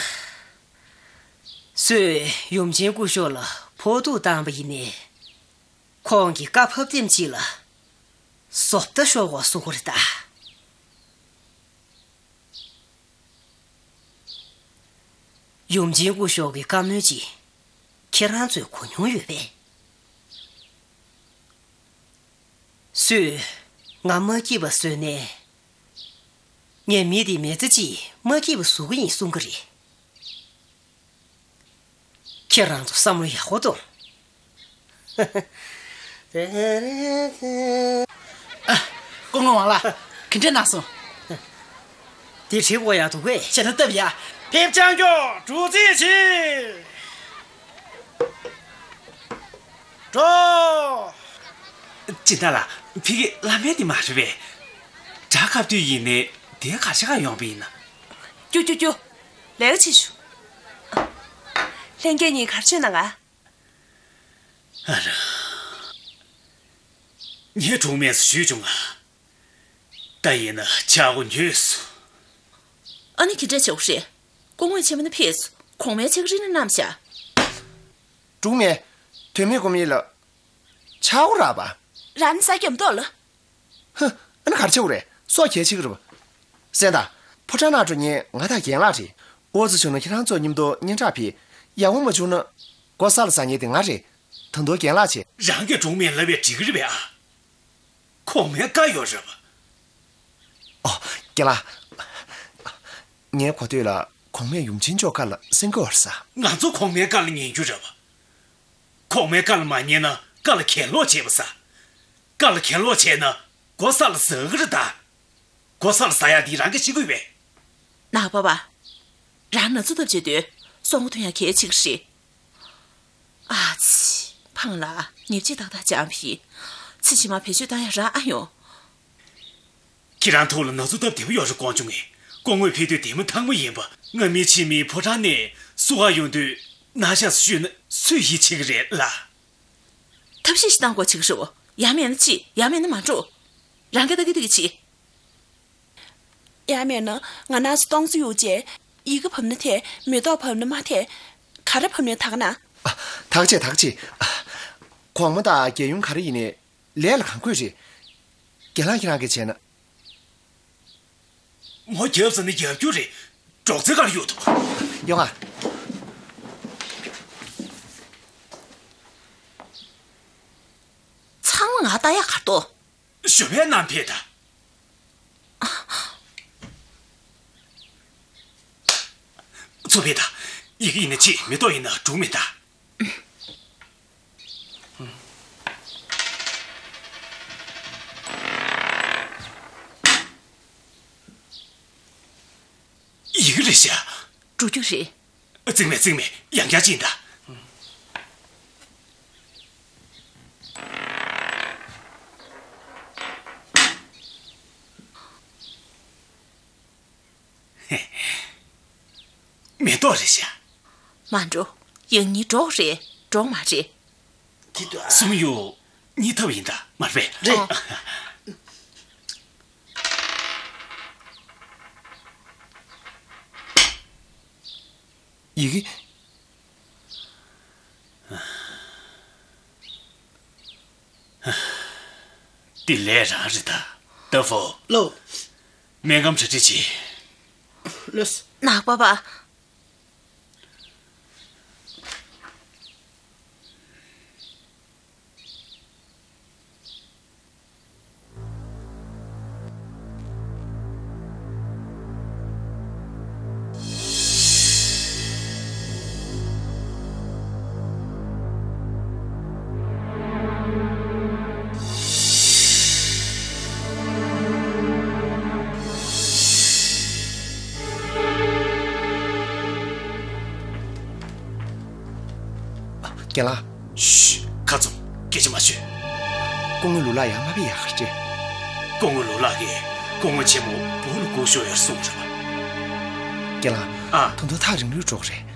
སུས་ཡུམ་ཆེན་སྐུ་ཞབས་ལ་ཕོག་ཐུག་བཏང་པ་ཡིན་ནའི། ཁོང་གིས་བཀའ་ཕབ་དེམ་ཅིག་ལ་བཟོ་ལྟ་ཤོར་བ་བཟོ་གི་རེད་ད། ཡུམ་ཆེན་སྐུ་ཞབས་ཀྱི་བཀའ་མོལ་ཅིག་ཁྱེད་རང་ཚོས་གོ་མྱོང་ཡོད་པས། སུས་ང་མ་སྐྱིད་པ་བཟོས་ནས། ངས་མི་དེ་མི་ཚེ་གཅིག་མ་སྐྱིད་པ་བཟོ་གི་ཡིན་གསུང་གི་རེད། ཁྱེད་རང་ཚོ་བསམ་བློ་ཡག་པོ་གཏོང་། ཨ། སྐུ་ངོ་ཝང་ལགས། ག་འདྲ་གནང་སོང་། དེ་བྲིས་དགོས་ཡག་འདུག་གས། བྱས་ན་སྟབས་ཡག་ཕེབས་བྱང་མཆོག་འབྲུ་རྩིས་བྱེད། འགྲོ། སྦྱིན་བདག་ལགས། ཕ་གི་བླ་སྨན་དེ་མ་རེད་པས། དགྲ་ཁ་བཏུལ་ཡིན་ནའི་དེ་ག་ཆེ་ག་ཡོང་པ་ཡིན་ན། ཀྱུ་ཀྱུ་ཀྱུ། ལས་ཀ་བྱེད་ཤོག་ལྷན་རྒྱས་གཉིས་གར་བྱོན་གནང་ང་། ཨ་ར། ངས་གྲོགས་མེད་སུ་ཞུས་བྱུང་ང་། ད་ཡིན་ན་ཆག་སྒོ་ཉོས་སོང་། ཨ་ནི་ག་འདྲ་བྱེད་དགོས་རེད། སྐུ་ངོ་ཆེན་མོ་ནས་ཕེབས་སོང་། གོང་མའི་ཕྱག་རིས་ནས་བསྣམས་བཞག་གྲོགས་མེད། དོན་མེད་སྐུ་མེད་ལ། ཆག་སྒོ་རག་པ། རང་ནི་ས་སྐྱོམ་ཏོག་ལ། ཧ། ཨ་ནི་གར་ཆག་སྒོ་རེད། སྲོག་གལ་ཆེ་གི་རེད་པ། གསན་དང་། ཕོ་བྲང་ནང་འགྲོ་མཁན་ང་དང་རྒན་ལགས་རེད། འོ་ཙི་བྱུང་ན་ཁྱེད་རང་ཚོ་མཉམ་དུ་སྙན་གྲགས་ཕེབས། ཡག་པོ་མ་བྱུང་ན། སྒོ་ས་ལ་ཟ་མཁན་དེ་ང་རེད། ད་དུང་རྒན་ལགས་བྱས། རང་གིས་གྲོགས་མེད་ལབ་པས་འགྲིག་གི་རེད་པས་ཨ། གོང་མའི་བཀའ་ཡོད་རེད་པ། ཨོ། རྒན་ལགས། ངའི་གོ་ཐོས་ལ་གོང་མས་ཡུམ་ཆེན་མཆོག་བཀའ་ལ་གསན་གི་ཡོད་རེད་ས། ང་ཚོ་གོང་མའི་བཀའ་ལ་ཉན་རྒྱུ་རེད་པ། གོང་མའི་བཀའ་ལ་མ་ཉན་ན་བཀའ་ལ་གྱེན་ལོག་བྱེད་པ་ས། བཀའ་ལ་གྱེན་ལོག་བྱས་ན་སྒོ་ས་ལ་ཟ་གི་རེད་ད། སྒོ་ས་ལ་ཟ་ཡག་འདི་རང་གིས་ཤེས་ཀྱི་ཡོད་པས། ནག་པ་པ། རང་ན་ཚོད་ཐབས་བྱེད་དུས་སྲོག་ཐོན་ཡག་གལ་ཆེ་གི་རེད། ཨ་ཙི། ཕང་ལ་ཉེས་ཆད་ཏག་ཏག་འཇམ་ཕི། ཚེ་ཕྱི་མ་བེད་སྤྱོད་བཏང་ཡག་རག་ཨ་ཡོང་། ཁྱེད་རང་ཐུགས་ལ་ན་ཚོད་སྟབས་བདེ་པོ་ཡོད་རེད་དགོངས་བྱུང་ངས། སྐུ་ངོས་ཕེབས་དུས་དེ་མ་ཐག་མོ་ཡིན་པ། སྔ་མི་ཕྱི་མི་ཕོ་བྲང་ནས་བསུ་ག་ཡོང་དུས། ན་ཤ་སུ་ཤོད་ན་སུས་ཡིད་ཆེས་ཀྱི་རེད་ལ། ཐབས་ཤེས་ཤིག་བཏང་དགོས་ཆེ་གི་རེད་བ། ཡ་མེད་ན་ཅི། ཡ་མེད་ན་མ་འགྲོ། རང་གིས་ལྟ་གི་ལྟ་གི་ཅི། ཡ་མེད་ན་ང་ན་སུ་གཏོང་སུ་ཡོད་ཅེ། ཡི་གེ་བབས་ན་ཐེ། མེ་ཏོག་བབས་ན་མ་ཐེ། ག་རེ་བབས་ན་ཐག་ན། ཨ། ཐག་ཆེ་ཐག་ཆེ། ཨ། གོང་མ་དང་རྒྱལ་ཡུམ་ག་རེ་ཡིན་ནའི་ལས་ལ་གང་དགོས་རེད། རྒན་ལགས་ཁྱེད་རང་གིས་བྱས་ན། མོ་རྒྱབ་ཟ་ནི་རྒྱབ་རྒྱུ་རེད། སྒྲོག་ཙེ་གར་གཡུག་ཐུབ། ཡོང་ང་། ཚང་མ་ང་ལྟ་ཡག་གར་ཏོ། ཞོ་བའི་རྣམ་ཕེ་ད། ཚོ་ཕེ་ད། ཡི་གེ་ཡིན་ན་གཅིག་མེ་ཏོག་ཡིན་ན་དྲུག་མེ་ད། ཡི་གེ་རེད་ཤག་འགྲོ་རྒྱུ་རེད། བརྩིགས་མེད་བརྩིགས་མེད། ཡང་བསྐྱར་ཅིག་ད། མེ་ཏོག་རེད་ཤག་མ་འགྲོ། ཡང་གཉིས་སྒྲོག་རེད། སྒྲོག་མ་རེད། དེ་དུ་ཨ། གསུམ་གཡུག་གཉིས་ཐབ་ཡིན་ད་མ་རེད་པས། རེད། ཨ། ཡི་གེ། འདི་ལས་རང་རེད་ད། ཏ་ཧྥོ། ལོ། སྨན་ཁང་གྲ་སྒྲིག་བྱེད། ལོས། ནག་པ་པ། རྒན་ལགས། ཤུ། ཁ་བཙུམ། སྐད་ཆ་མ་ཤོད། སྐུ་ངོ་ལུ་ལགས་ཡར་མ་ཕེབས་ཡག་ག་རེད། སྐུ་ངོ་ལུ་ལགས་ཀྱིས་སྐུ་ངོ་ཆེན་མོ་བུ་ལ་སྒུག་ཤོག་ཡར་གསུངས་རེད་པ། རྒན་ལགས། ཨ། ད་དུང་ཐག་རིང་རུ་འགྲོ་གི་རེད།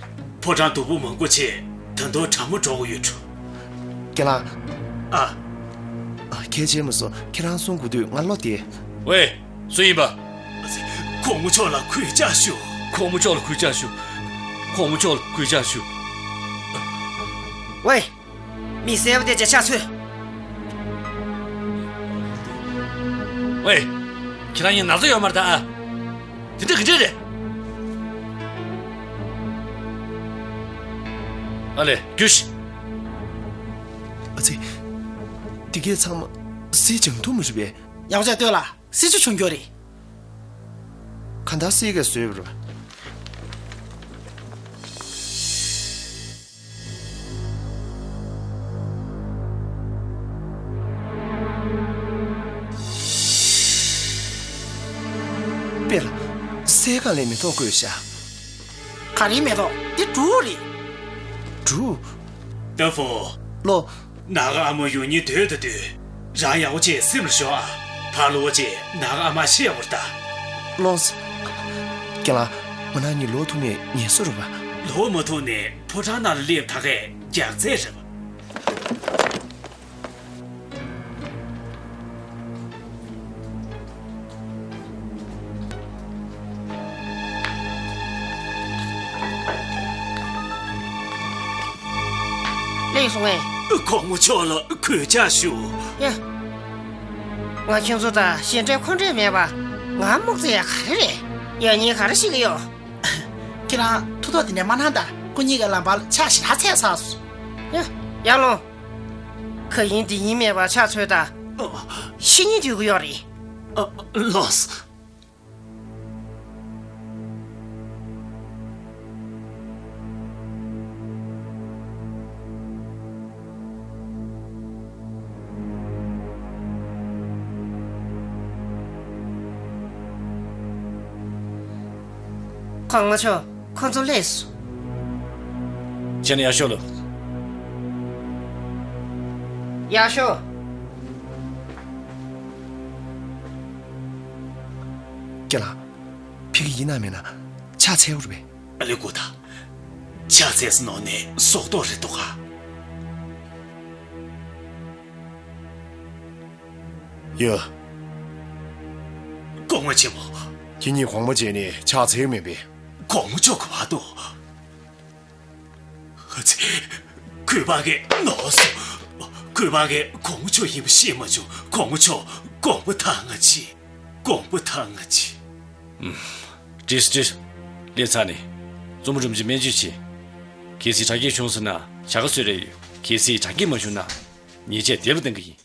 ཕོ་བྲང་སྡུག་པོ་མང་པོ་བྱས། ད་དུང་གྲང་མོ་འགྲོ་གི་ཡོད་འགྲོ། རྒན་ལགས། ཨ། ཨ། གལ་ཆེན་མ་སོང་། ཁྱེད་རང་གསུང་དགོས་དུས་ང་ལོག་སྟེ། ཝེ། སུ་ཡིན་པ། གོང་མ་མཆོག་ལ་གུས་ཕྱག་ཞུ། གོང་མ་མཆོག་ལ་གུས་ཕྱག་ཞུ། གོང་མ་མཆོག་ལ་གུས་ཕྱག་ཞུ། ཝེ། མི་གསལ་པོ་དེ་ཅིག་ཕྱག་འཚལ། ཝེ། ཁྱེད་རང་གཉིས་ན་ཚ་ཡོད་མ་རེད་ད་ཨ། དེ་འདྲ་ག་འདྲ་རེད། ཨ་ལས། རྒྱུགས་ཤིག་ཨ་ཙི། འདི་གས་ཚང་མ་སྲིད་སྦྱང་ཐུབ་མ་རེད་པས། ཡག་ཅག་ལྟོས་ལ། སྲིད་ཇུས་བྱུང་རྒྱུ་རེད། གང་ལྟར་སྲིད་ཀྱིས་བཟོས་པ་རེད། དཔེ་ལ། སའི་སྒང་ལ་མེ་ཏོག་བཀོད་བཞག་ག་རེའི་མེ་ཏོག་འདི་འབྲུ་རེད། འབྲུ། ཏ་ཧྥོ། ལོ། ནག་ཨ་མ་ཡོང་ཉིན་སྡོད་དང་སྡོད། རང་ཡག་པོ་བྱས་སེམས་ལ་ཞོག་ཨ། ཕར་ལོག་བྱས་ནག་ཨ་མར་བཤད་དགོས་རེད་ད། ལོངས། རྒན་ལགས། ང་རང་གཉིས་ལོག་ཐུབ་ནས་ངལ་གསོ་རེད་པ། ལོག་མ་ཐུབ་ནས་ཕོ་བྲང་ནང་ལ་སླེབས་ད་གས་རྒྱགས་ཚད་རེད་པ། ལེགས་སོང་ངས། གོང་མ་མཆོག་ལ་གུས་ཕྱག་ཞུ། ཡ། ང་ཁྱོད་ཚོ་དང་ཞེ་འགྲས་ཁོ་འདྲས་མེད་པ། ང་རྨོག་རྩེ་ཡ་ག་རེ་རེད། ཡ་ཉིན་ག་རེ་ཞིག་ལ་ཡོད། ཁྱེད་རང་ཐུགས་དོགས་དེ་འདྲས་མ་གནང་དང་། སྐུ་ཉིད་ཀྱི་ལམ་བར་ལ་ཕྱག་ཞེ་དྲག་འཚལ་ཚར་སོང་། ཡ། ཡར་ལོངས། ག་ཡིན་འདི་ཡིན་མེད་པ་ཕྱག་འཚལ་དང་། ཤི་ཉིན་དུས་ཀྱི་ཡོད་རེད། ཨ། ལགས། གོང་མ་མཆོག་ཁོང་ཚོ་སླེབས་སོང་། བྱས་ན་ཡར་ཤོག་ལོ། ཡར་ཤོག་རྒན་ལགས། ཕ་གི་ཡིན་ན་མིན་ན་ཕྱག་འཚལ་དགོས་རེད་པས། ཨ་ལས། སྒུག་དང་། ཕྱག་འཚལ་ཟེར་ནོ་ནི་སྲོག་ཐོག་རེད་འདུག་ག་ཡ། སྐུ་ངོ་ཆེན་མོ། ཁྱེད་གཉིས་གོང་མ་བྱས་ནས་ཕྱག་འཚལ་མེད་པས། གོང་མ་མཆོག་གི་བར་དུ། ཨ་ཙི། གུས་པ་གི་ནོར་སོང་། གུས་པ་གི་གོང་མ་མཆོག་ཡིན་པ་ཤེས་མ་བྱུང་། གོང་མ་མཆོག་དགོངས་པ་དྭངས་ང་ཆེ། དགོངས་པ་དྭངས་ང་ཆེ། ཨུམ། བྲིས་བྲིས། ལས་ཚར་ནས། གཙོ་མོ་རིན་པོ་ཆེ་སྨན་བཅོས་བྱེད། གལ་སྲིད་དྲག་སྐྱེད་བྱུང་སོང་ན་བྱ་དགའ་གསོལ་རས་ཡོད། གལ་སྲིད་དྲག་སྐྱེད་མ་བྱུང་ན། ཉེས་ཆད་བདེ་བ་གཏང་གི་ཡིན།